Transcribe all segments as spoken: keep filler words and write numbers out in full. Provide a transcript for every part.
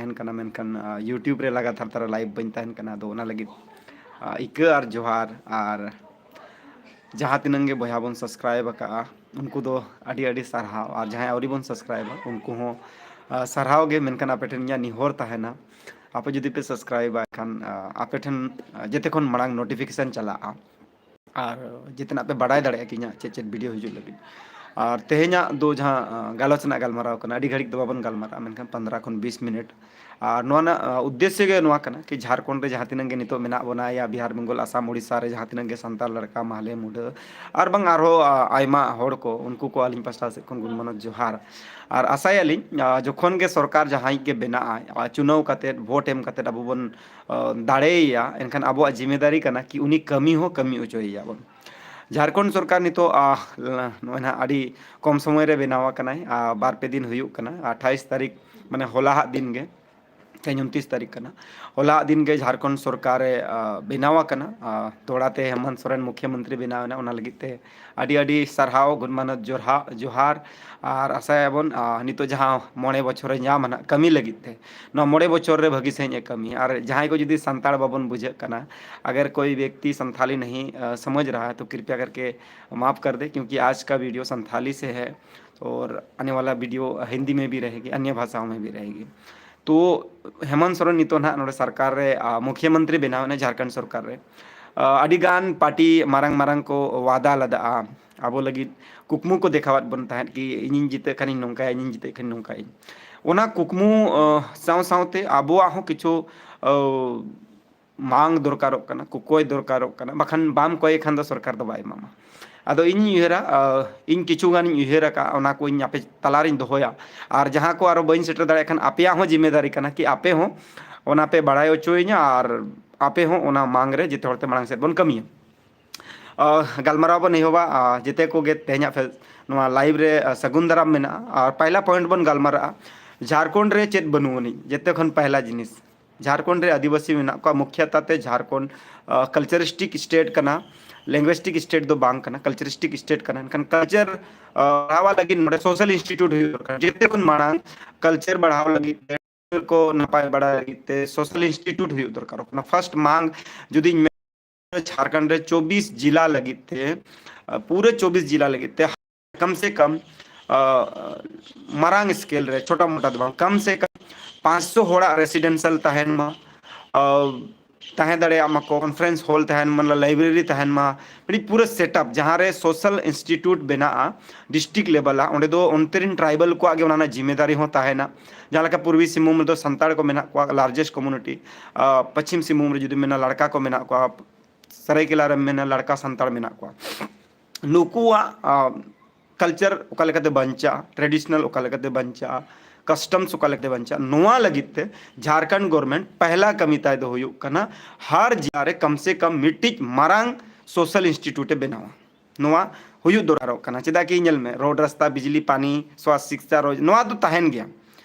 ᱛᱟᱦᱮᱱ ᱠᱟᱱᱟ, ᱢᱮᱱᱠᱷᱟᱱ YouTube ᱨᱮ ᱞᱟᱜᱟᱛᱟᱨ ᱛᱟᱨᱟ ᱞᱟᱭᱤᱵᱷ ᱵᱟᱹᱧ ᱛᱟᱦᱮᱱ ᱠᱟᱱᱟ᱾ ᱟᱫᱚ ᱚᱱᱟ ᱞᱟᱹᱜᱤᱫ ᱤᱠᱟᱹ ᱟᱨ ᱡᱚᱦᱟᱨ᱾ ᱟᱨ ᱡᱟᱦᱟᱸ ᱛᱤᱱᱟᱹᱝ ᱜᱮ ᱵᱚᱭᱦᱟ ᱵᱚᱱ ᱥᱟᱵᱥᱠᱨᱟᱭᱤᱵ ᱟᱠᱟᱫᱼᱟ, ᱩᱱᱠᱩ ᱫᱚ ᱟᱹᱰᱤ ᱟᱹᱰᱤ ᱥᱟᱨᱦᱟᱣ᱾ ᱟᱨ ᱡᱟᱦᱟᱸᱭ ᱟᱹᱣᱨᱤ ᱵᱚᱱ ᱥᱟᱵᱥᱠᱨᱟᱭᱤᱵᱟ, ᱩᱱᱠᱩ ᱦᱚᱸ ᱥᱟᱨᱦᱟᱣ ᱜᱮ᱾ ᱢᱮᱱᱠᱷᱟᱱ ᱟᱯᱮ ᱴᱷᱮᱱ ᱤᱧᱟᱹᱜ ᱱᱮᱦᱚᱨ ᱛᱟᱦᱮᱱᱟ, ᱟᱯᱮ ᱡᱩᱫᱤ ᱯᱮ ᱥᱟᱵᱥᱠᱨᱟᱭᱤᱵᱟ, ᱮᱱᱠᱷᱟᱱ ᱟᱯᱮ ᱴᱷᱮᱱ ᱡᱮᱛᱮ ᱠᱷᱚᱱ ᱢᱟᱲᱟᱝ ᱱᱳᱴᱤᱯᱷᱤᱠᱮᱥᱚᱱ ᱪᱟᱞᱟᱜᱼᱟ᱾ ᱟᱨ ᱡᱮᱛᱮᱱᱟᱜ ᱯᱮ ᱵᱟᱰᱟᱭ ᱫᱟᱲᱮᱭᱟᱜᱼᱟ ᱠᱤ ᱤᱧᱟᱹᱜ ᱪᱮᱫ ᱪᱮᱫ ᱵᱷᱤᱰᱤᱭᱳ ᱦᱤᱡᱩᱜ ᱞᱟᱹᱜᱤᱫ᱾ ᱟᱨ ᱛᱮᱦᱮᱧᱟᱜ ᱫᱚ ᱡᱟᱦᱟᱸ ᱜᱟᱞᱚᱪ ᱨᱮᱱᱟᱜ ᱜᱟᱞᱢᱟᱨᱟᱣ ᱠᱟᱱᱟ, ᱟᱹᱰᱤ ᱜᱷᱟᱹᱲᱤᱡ ᱫᱚ ᱵᱟᱵᱚᱱ ᱜᱟᱞᱢᱟᱨᱟᱜᱼᱟ, ᱢᱮᱱᱠᱷᱟᱱ ᱯᱚᱱᱫᱽᱨᱚ ᱠᱷᱚᱱ ᱵᱤᱥ ᱢᱤᱱᱤᱴ᱾ ᱟᱨ ᱱᱚᱣᱟ ᱨᱮᱱᱟᱜ ᱩᱫᱽᱫᱮᱥᱥᱚ ᱜᱮ ᱱᱚᱣᱟ ᱠᱟᱱᱟ ᱠᱤ ᱡᱷᱟᱲᱠᱷᱚᱸᱰ ᱨᱮ ᱡᱟᱦᱟᱸ ᱛᱤᱱᱟᱹᱜ ᱜᱮ ᱱᱤᱛᱚᱜ ᱢᱮᱱᱟᱜ ᱵᱚᱱᱟ, ᱭᱟ ᱵᱤᱦᱟᱨ, ᱵᱮᱝᱜᱚᱞ, ᱟᱥᱟᱢ, ᱳᱰᱤᱥᱟ ᱨᱮ ᱡᱟᱦᱟᱸ ᱛᱤᱱᱟᱹᱜ ᱜᱮ ᱥᱟᱱᱛᱟᱲ ᱞᱟᱲᱠᱟ, ᱢᱟᱦᱞᱮ, ᱢᱩᱰᱟᱹ ᱟᱨ ᱵᱟᱝ ᱟᱨᱦᱚᱸ ᱟᱭᱢᱟ ᱦᱚᱲ ᱠᱚ, ᱩᱱᱠᱩ ᱠᱚ ᱟᱹᱞᱤᱧ ᱯᱟᱥᱴᱟ ᱥᱮᱫ ᱠᱷᱚᱱ ᱜᱩᱱᱢᱟᱱᱚᱛ ᱡᱚᱦᱟᱨ᱾ ᱟᱨ ᱟᱥᱟᱭᱟᱞᱤᱧ ᱡᱚᱠᱷᱚᱱ ᱜᱮ ᱥᱚᱨᱠᱟᱨ ᱡᱟᱦᱟᱸᱭ ᱜᱮ ᱵᱮᱱᱟᱜᱼᱟᱭ, ᱪᱩᱱᱟᱹᱣ ᱠᱟᱛᱮᱫ, ᱵᱷᱳᱴ ᱮᱢ ᱠᱟᱛᱮᱫ ᱟᱵᱚ ᱵᱚᱱ ᱫᱟᱲᱮᱭᱟᱭᱟ, ᱮᱱᱠᱷᱟᱱ ᱟᱵᱚᱣᱟᱜ ᱡᱤᱢᱮᱫᱟᱨᱤ ᱠᱟᱱᱟ ᱠᱤ ᱩᱱᱤ ᱠᱟᱹᱢᱤ ᱦᱚᱸ ᱠᱟᱹᱢᱤ ᱦᱚᱪᱚᱭᱮᱭᱟ ᱵᱚᱱ᱾ ᱡᱷᱟᱲᱠᱷᱚᱸᱰ ᱥᱚᱨᱠᱟᱨ ᱱᱤᱛᱚᱜ ᱱᱚᱜᱼᱚᱭ ᱱᱟᱦᱟᱜ ᱟᱹᱰᱤ ᱠᱚᱢ ᱥᱚᱢᱚᱭ ᱨᱮ ᱵᱮᱱᱟᱣ ᱟᱠᱟᱱᱟᱭ᱾ ᱵᱟᱨ ᱯᱮ ᱫᱤᱱ ᱦᱩᱭᱩᱜ ᱠᱟᱱᱟ, ᱟᱴᱷᱟᱭᱤᱥ ᱛᱟᱹᱨᱤᱠᱷ, ᱢᱟᱱᱮ ᱦᱚᱞᱟ ᱦᱟᱜ ᱫᱤᱱ ᱜᱮ, ᱛᱮᱦᱮᱧ ᱩᱱᱛᱤᱥ ᱛᱟᱹᱨᱤᱠᱷ ᱠᱟᱱᱟ᱾ ᱦᱚᱞᱟ ᱦᱟᱜ ᱫᱤᱱ ᱜᱮ ᱡᱷᱟᱲᱠᱷᱚᱸᱰ ᱥᱚᱨᱠᱟᱨᱮ ᱵᱮᱱᱟᱣ ᱟᱠᱟᱱᱟ᱾ ᱫᱚᱦᱲᱟ ᱛᱮ ᱦᱮᱢᱚᱱᱛ ᱥᱚᱨᱮᱱ ᱢᱩᱠᱷᱭᱟᱹ ᱢᱚᱱᱛᱨᱤ ᱵᱮᱱᱟᱣ ᱮᱱᱟ, ᱚᱱᱟ ᱞᱟᱹᱜᱤᱫ ᱛᱮ ᱟᱹᱰᱤ ᱟᱹᱰᱤ ᱥᱟᱨᱦᱟᱣ, ᱜᱩᱱᱢᱟᱱᱚᱛ ᱡᱚᱦᱟᱨ᱾ ᱟᱨ ᱟᱥᱟᱭᱟᱵᱚᱱ ᱱᱤᱛᱚᱜ ᱡᱟᱦᱟᱸ ᱢᱚᱬᱮ ᱵᱚᱪᱷᱚᱨᱮ ᱧᱟᱢᱟ ᱱᱟᱜ ᱠᱟᱹᱢᱤ ᱞᱟᱹᱜᱤᱫ ᱛᱮ, ᱱᱚᱣᱟ ᱢᱚᱬᱮ ᱵᱚᱪᱷᱚᱨ ᱨᱮ ᱵᱷᱟᱹᱜᱤ ᱥᱟᱺᱦᱤᱡ ᱮ ᱠᱟᱹᱢᱤᱭᱟ᱾ ᱟᱨ ᱡᱟᱦᱟᱸᱭ ᱠᱚ ᱡᱩᱫᱤ ᱥᱟᱱᱛᱟᱲ ᱵᱟᱵᱚᱱ ᱵᱩᱡᱷᱟᱹᱜ ᱠᱟᱱᱟ, ᱟᱜᱟᱨ ᱠᱳᱭ ᱵᱮᱠᱛᱤ ᱥᱟᱱᱛᱷᱟᱞᱤ ᱱᱟᱦᱤ ᱥᱚᱢᱚᱡᱽ ᱨᱟᱦᱟ ᱦᱟᱭ ᱛᱚ ᱠᱨᱤᱯᱭᱟ ᱠᱟᱨᱠᱮ ᱢᱟᱯᱷ ᱠᱟᱨ ᱫᱮ, ᱠᱤᱭᱩᱸᱠᱤ ᱟᱡᱽ ᱠᱟ ᱵᱷᱤᱰᱤᱭᱳ ᱥᱟᱱᱛᱷᱟᱞᱤ ᱥᱮ ᱦᱟᱭ ᱚᱨ ᱟᱱᱮ ᱣᱟᱞᱟ ᱵᱷᱤᱰᱤᱭᱳ ᱦᱤᱱᱫᱤ ᱢᱮ ᱵᱷᱤ ᱨᱟᱦᱮᱜᱤ, ᱟᱱᱭᱟ ᱵᱷᱟᱥᱟᱣ ᱢᱮ ᱵᱷᱤ ᱨᱟᱦᱮᱜᱤ᱾ ᱛᱚ ᱦᱮᱢᱚᱱᱛ ᱥᱚᱨᱮᱱ ᱱᱤᱛᱚᱜ ᱱᱟᱦᱟᱜ ᱱᱚᱰᱮ ᱥᱚᱨᱠᱟᱨ ᱨᱮ ᱢᱩᱠᱷᱭᱟᱹ ᱢᱚᱱᱛᱨᱤ ᱵᱮᱱᱟᱣ ᱮᱱᱟ ᱡᱷᱟᱲᱠᱷᱚᱸᱰ ᱥᱚᱨᱠᱟᱨ ᱨᱮ᱾ ᱟᱹᱰᱤ ᱜᱟᱱ ᱯᱟᱨᱴᱤ ᱢᱟᱨᱟᱝ ᱢᱟᱨᱟᱝ ᱠᱚ ᱣᱟᱫᱟ ᱞᱮᱫᱟ, ᱟᱵᱚ ᱞᱟᱹᱜᱤᱫ ᱠᱩᱠᱢᱩ ᱠᱚ ᱫᱮᱠᱷᱟᱣᱟᱫ ᱵᱚᱱ ᱛᱟᱦᱮᱸᱫ ᱠᱤ ᱤᱧᱤᱧ ᱡᱤᱛᱟᱹᱜ ᱠᱷᱟᱱᱤᱧ ᱱᱚᱝᱠᱟᱭᱟ, ᱤᱧᱤᱧ ᱡᱤᱛᱟᱹᱜ ᱠᱷᱟᱱᱤᱧ ᱱᱚᱝᱠᱟᱭᱟ᱾ ᱚᱱᱟ ᱠᱩᱠᱢᱩ ᱥᱟᱶ ᱥᱟᱶᱛᱮ ᱟᱵᱚᱣᱟᱜ ᱦᱚᱸ ᱠᱤᱪᱷᱩ ᱢᱟᱝ ᱫᱚᱨᱠᱟᱨᱚᱜ ᱠᱟᱱᱟ, ᱠᱚᱠᱚᱭ ᱫᱚᱨᱠᱟᱨᱚᱜ ᱠᱟᱱᱟ, ᱵᱟᱠᱷᱟᱱ ᱵᱟᱢ ᱠᱚᱭᱮ ᱠᱷᱟᱱ ᱫᱚ ᱥᱚᱨᱠᱟᱨ ᱫᱚ ᱵᱟᱭ ᱮᱢᱟᱢᱟ᱾ ᱟᱫᱚ ᱤᱧᱤᱧ ᱩᱭᱦᱟᱹᱨᱟ, ᱤᱧ ᱠᱤᱪᱷᱩ ᱜᱟᱱᱤᱧ ᱩᱭᱦᱟᱹᱨ ᱟᱠᱟᱫᱼᱟ, ᱚᱱᱟ ᱠᱚ ᱤᱧ ᱟᱯᱮ ᱛᱟᱞᱟᱨᱤᱧ ᱫᱚᱦᱚᱭᱟ᱾ ᱟᱨ ᱡᱟᱦᱟᱸ ᱠᱚ ᱟᱨᱚ ᱵᱟᱹᱧ ᱥᱮᱴᱮᱨ ᱫᱟᱲᱮᱭᱟᱜ ᱠᱷᱟᱱ, ᱟᱯᱮᱭᱟᱜ ᱦᱚᱸ ᱡᱤᱢᱮᱫᱟᱨᱤ ᱠᱟᱱᱟ ᱠᱤ ᱟᱯᱮ ᱦᱚᱸ ᱚᱱᱟ ᱯᱮ ᱵᱟᱲᱟᱭ ᱦᱚᱪᱚᱭᱤᱧᱟ ᱟᱨ ᱟᱯᱮ ᱦᱚᱸ ᱚᱱᱟ ᱢᱟᱝ ᱨᱮ ᱡᱮᱛᱮ ᱦᱚᱲᱛᱮ ᱢᱟᱲᱟᱝ ᱥᱮᱫ ᱵᱚᱱ ᱠᱟᱹᱢᱤᱭᱟ᱾ ᱜᱟᱞᱢᱟᱨᱟᱣ ᱵᱚᱱ ᱮᱦᱚᱵᱟ᱾ ᱡᱮᱛᱮ ᱠᱚᱜᱮ ᱛᱮᱦᱮᱧᱟᱜ ᱱᱚᱣᱟ ᱞᱟᱭᱤᱵᱷ ᱨᱮ ᱥᱟᱹᱜᱩᱱ ᱫᱟᱨᱟᱢ ᱢᱮᱱᱟᱜᱼᱟ᱾ ᱟᱨ ᱯᱟᱭᱞᱟ ᱯᱚᱭᱮᱱᱴ ᱵᱚᱱ ᱜᱟᱞᱢᱟᱨᱟᱜᱼᱟ, ᱡᱷᱟᱲᱠᱷᱚᱸᱰ ᱨᱮ ᱪᱮᱫ ᱵᱟᱹᱱᱩᱜ ᱟᱹᱱᱤᱡ? ᱡᱮᱛᱮ ᱠᱷᱚᱱ ᱯᱟᱭᱞᱟ ᱡᱤᱱᱤᱥ, ᱡᱷᱟᱲᱠᱷᱚᱸᱰ ᱨᱮ ᱟᱹᱫᱤᱵᱟᱹᱥᱤ ᱢᱮᱱᱟᱜ ᱠᱚᱣᱟ, ᱢᱩᱠᱷᱭᱟᱛᱟ ᱛᱮ ᱡᱷᱟᱲᱠᱷᱚᱸᱰ ᱠᱟᱞᱪᱟᱨᱤᱥᱴᱤᱠ ᱥᱴᱮᱴ ᱠᱟᱱᱟ, ᱞᱮᱝᱜᱩᱭᱮᱥᱴᱤᱠ ᱥᱴᱮᱴ ᱫᱚ ᱵᱟᱝ ᱠᱟᱱᱟ, ᱠᱟᱞᱪᱟᱨᱤᱥᱴᱤᱠ ᱥᱴᱮᱴ ᱠᱟᱱᱟ᱾ ᱮᱱᱠᱷᱟᱱ ᱠᱟᱞᱪᱟᱨ ᱵᱟᱲᱦᱟᱣ ᱞᱟᱹᱜᱤᱫ ᱱᱚᱰᱮ ᱥᱳᱥᱟᱞ ᱤᱱᱥᱴᱤᱴᱭᱩᱴ ᱦᱩᱭᱩᱜ ᱫᱚᱨᱠᱟᱨ᱾ ᱡᱮᱛᱮ ᱠᱷᱚᱱ ᱢᱟᱲᱟᱝ ᱠᱟᱞᱪᱟᱨ ᱵᱟᱲᱦᱟᱣ ᱞᱟᱹᱜᱤᱫ ᱛᱮ ᱠᱚ ᱱᱟᱯᱟᱭ ᱵᱟᱲᱟᱭ ᱞᱟᱹᱜᱤᱫ ᱛᱮ ᱥᱳᱥᱟᱞ ᱤᱱᱥᱴᱤᱴᱭᱩᱴ ᱦᱩᱭᱩᱜ ᱫᱚᱨᱠᱟᱨᱚᱜ ᱠᱟᱱᱟ᱾ ᱯᱷᱟᱥᱴ ᱢᱟᱝ ᱡᱩᱫᱤᱧ ᱢᱮᱱᱟ, ᱡᱷᱟᱲᱠᱷᱚᱸᱰ ᱨᱮ ᱪᱚᱵᱵᱤᱥ ᱡᱤᱞᱟ ᱞᱟᱹᱜᱤᱫ ᱛᱮ, ᱯᱩᱨᱟᱹ ᱪᱚᱵᱵᱤᱥ ᱡᱤᱞᱟ ᱞᱟᱹᱜᱤᱫ ᱛᱮ ᱠᱟᱢ ᱥᱮ ᱠᱟᱢ, ᱟ, ᱢᱟᱨᱟᱝ ᱥᱠᱮᱞ ᱨᱮ, ᱪᱷᱳᱴᱟ ᱢᱳᱴᱟ ᱫᱚ ᱵᱟᱝ, ᱠᱟᱢ ᱥᱮ ᱠᱟᱢ ᱯᱟᱸᱪᱥᱚ ᱦᱚᱲᱟᱜ ᱨᱮᱥᱤᱰᱮᱱᱥᱤᱭᱟᱞ ᱛᱟᱦᱮᱱ ᱢᱟ, ᱟ, ᱛᱟᱦᱮᱸ ᱫᱟᱲᱮᱭᱟᱜ ᱢᱟᱠᱚ, ᱠᱚᱱᱯᱷᱟᱨᱮᱱᱥ ᱦᱚᱞ ᱛᱟᱦᱮᱱ ᱢᱟ, ᱞᱟᱭᱵᱨᱮᱨᱤ ᱛᱟᱦᱮᱱ ᱢᱟ, ᱢᱤᱫᱴᱤᱡ ᱯᱩᱨᱟᱹ ᱥᱮᱴᱟᱯ ᱡᱟᱦᱟᱸ ᱨᱮ ᱥᱳᱥᱟᱞ ᱤᱱᱥᱴᱤᱴᱭᱩᱴ ᱵᱮᱱᱟᱜᱼᱟ ᱰᱤᱥᱴᱨᱤᱠᱴ ᱞᱮᱵᱮᱞ ᱟ, ᱚᱸᱰᱮ ᱫᱚ ᱚᱱᱛᱮ ᱨᱮᱱ ᱴᱨᱟᱭᱵᱟᱞ ᱠᱚᱣᱟᱜ ᱜᱮ ᱚᱱᱟ ᱨᱮᱱᱟᱜ ᱡᱤᱢᱢᱮᱫᱟᱨᱤ ᱦᱚᱸ ᱛᱟᱦᱮᱱᱟ᱾ ᱡᱟᱦᱟᱸ ᱞᱮᱠᱟ ᱯᱩᱨᱵᱤ ᱥᱤᱝᱵᱷᱩᱢ ᱨᱮᱫᱚ ᱥᱟᱱᱛᱟᱲ ᱠᱚ ᱢᱮᱱᱟᱜ ᱠᱚᱣᱟ, ᱞᱟᱨᱡᱮᱥᱴ ᱠᱚᱢᱩᱱᱤᱴᱤ᱾ ᱯᱚᱪᱷᱤᱢ ᱥᱤᱝᱵᱷᱩᱢ ᱨᱮ ᱡᱩᱫᱤ ᱢᱮᱱᱟ, ᱞᱟᱲᱠᱟ ᱠᱚ ᱢᱮᱱᱟᱜ ᱠᱚᱣᱟ, ᱥᱟᱹᱨᱟᱹᱭᱠᱮᱞᱟ ᱨᱮᱢ ᱢᱮᱱᱟ, ᱞᱟᱲᱠᱟ ᱥᱟᱱᱛᱟᱲ ᱢᱮᱱᱟᱜ ᱠᱚᱣᱟ᱾ ᱱᱩᱠᱩᱣᱟᱜ ᱠᱟᱞᱪᱟᱨ ᱚᱠᱟ ᱞᱮᱠᱟᱛᱮ ᱵᱟᱧᱪᱟᱜᱼᱟ, ᱴᱨᱮᱰᱤᱥᱚᱱᱟᱞ ᱚᱠᱟ ᱞᱮᱠᱟᱛᱮ ᱵᱟᱧᱪᱟᱜᱼᱟ, ᱠᱟᱥᱴᱚᱢᱥ ᱚᱠᱟ ᱞᱮᱠᱟᱛᱮ ᱵᱟᱧᱪᱟᱜᱼᱟ, ᱱᱚᱣᱟ ᱞᱟᱹᱜᱤᱫ ᱛᱮ ᱡᱷᱟᱲᱠᱷᱚᱸᱰ ᱜᱚᱨᱢᱮᱱᱴ ᱯᱟᱦᱞᱟ ᱠᱟᱹᱢᱤ ᱛᱟᱭ ᱫᱚ ᱦᱩᱭᱩᱜ ᱠᱟᱱᱟ, ᱦᱟᱨ ᱡᱤᱞᱟ ᱨᱮ ᱠᱟᱢ ᱥᱮ ᱠᱟᱢ ᱢᱤᱫᱴᱤᱡ ᱢᱟᱨᱟᱝ ᱥᱳᱥᱟᱞ ᱤᱱᱥᱴᱤᱴᱭᱩᱴ ᱮ ᱵᱮᱱᱟᱣᱟ᱾ ᱱᱚᱣᱟ ᱦᱩᱭᱩᱜ ᱫᱚᱨᱠᱟᱨᱚᱜ ᱠᱟᱱᱟ᱾ ᱪᱮᱫᱟᱜ ᱠᱤ ᱧᱮᱞ ᱢᱮ, ᱨᱳᱰ, ᱨᱟᱥᱛᱟ, ᱵᱤᱡᱽᱞᱤ, ᱯᱟᱱᱤ, ᱥᱣᱟᱥᱛᱷ, ᱥᱤᱠᱥᱟ, ᱨᱳᱡᱽ, ᱱᱚᱣᱟ ᱫᱚ ᱛᱟᱦᱮᱱ ᱜᱮᱭᱟ᱾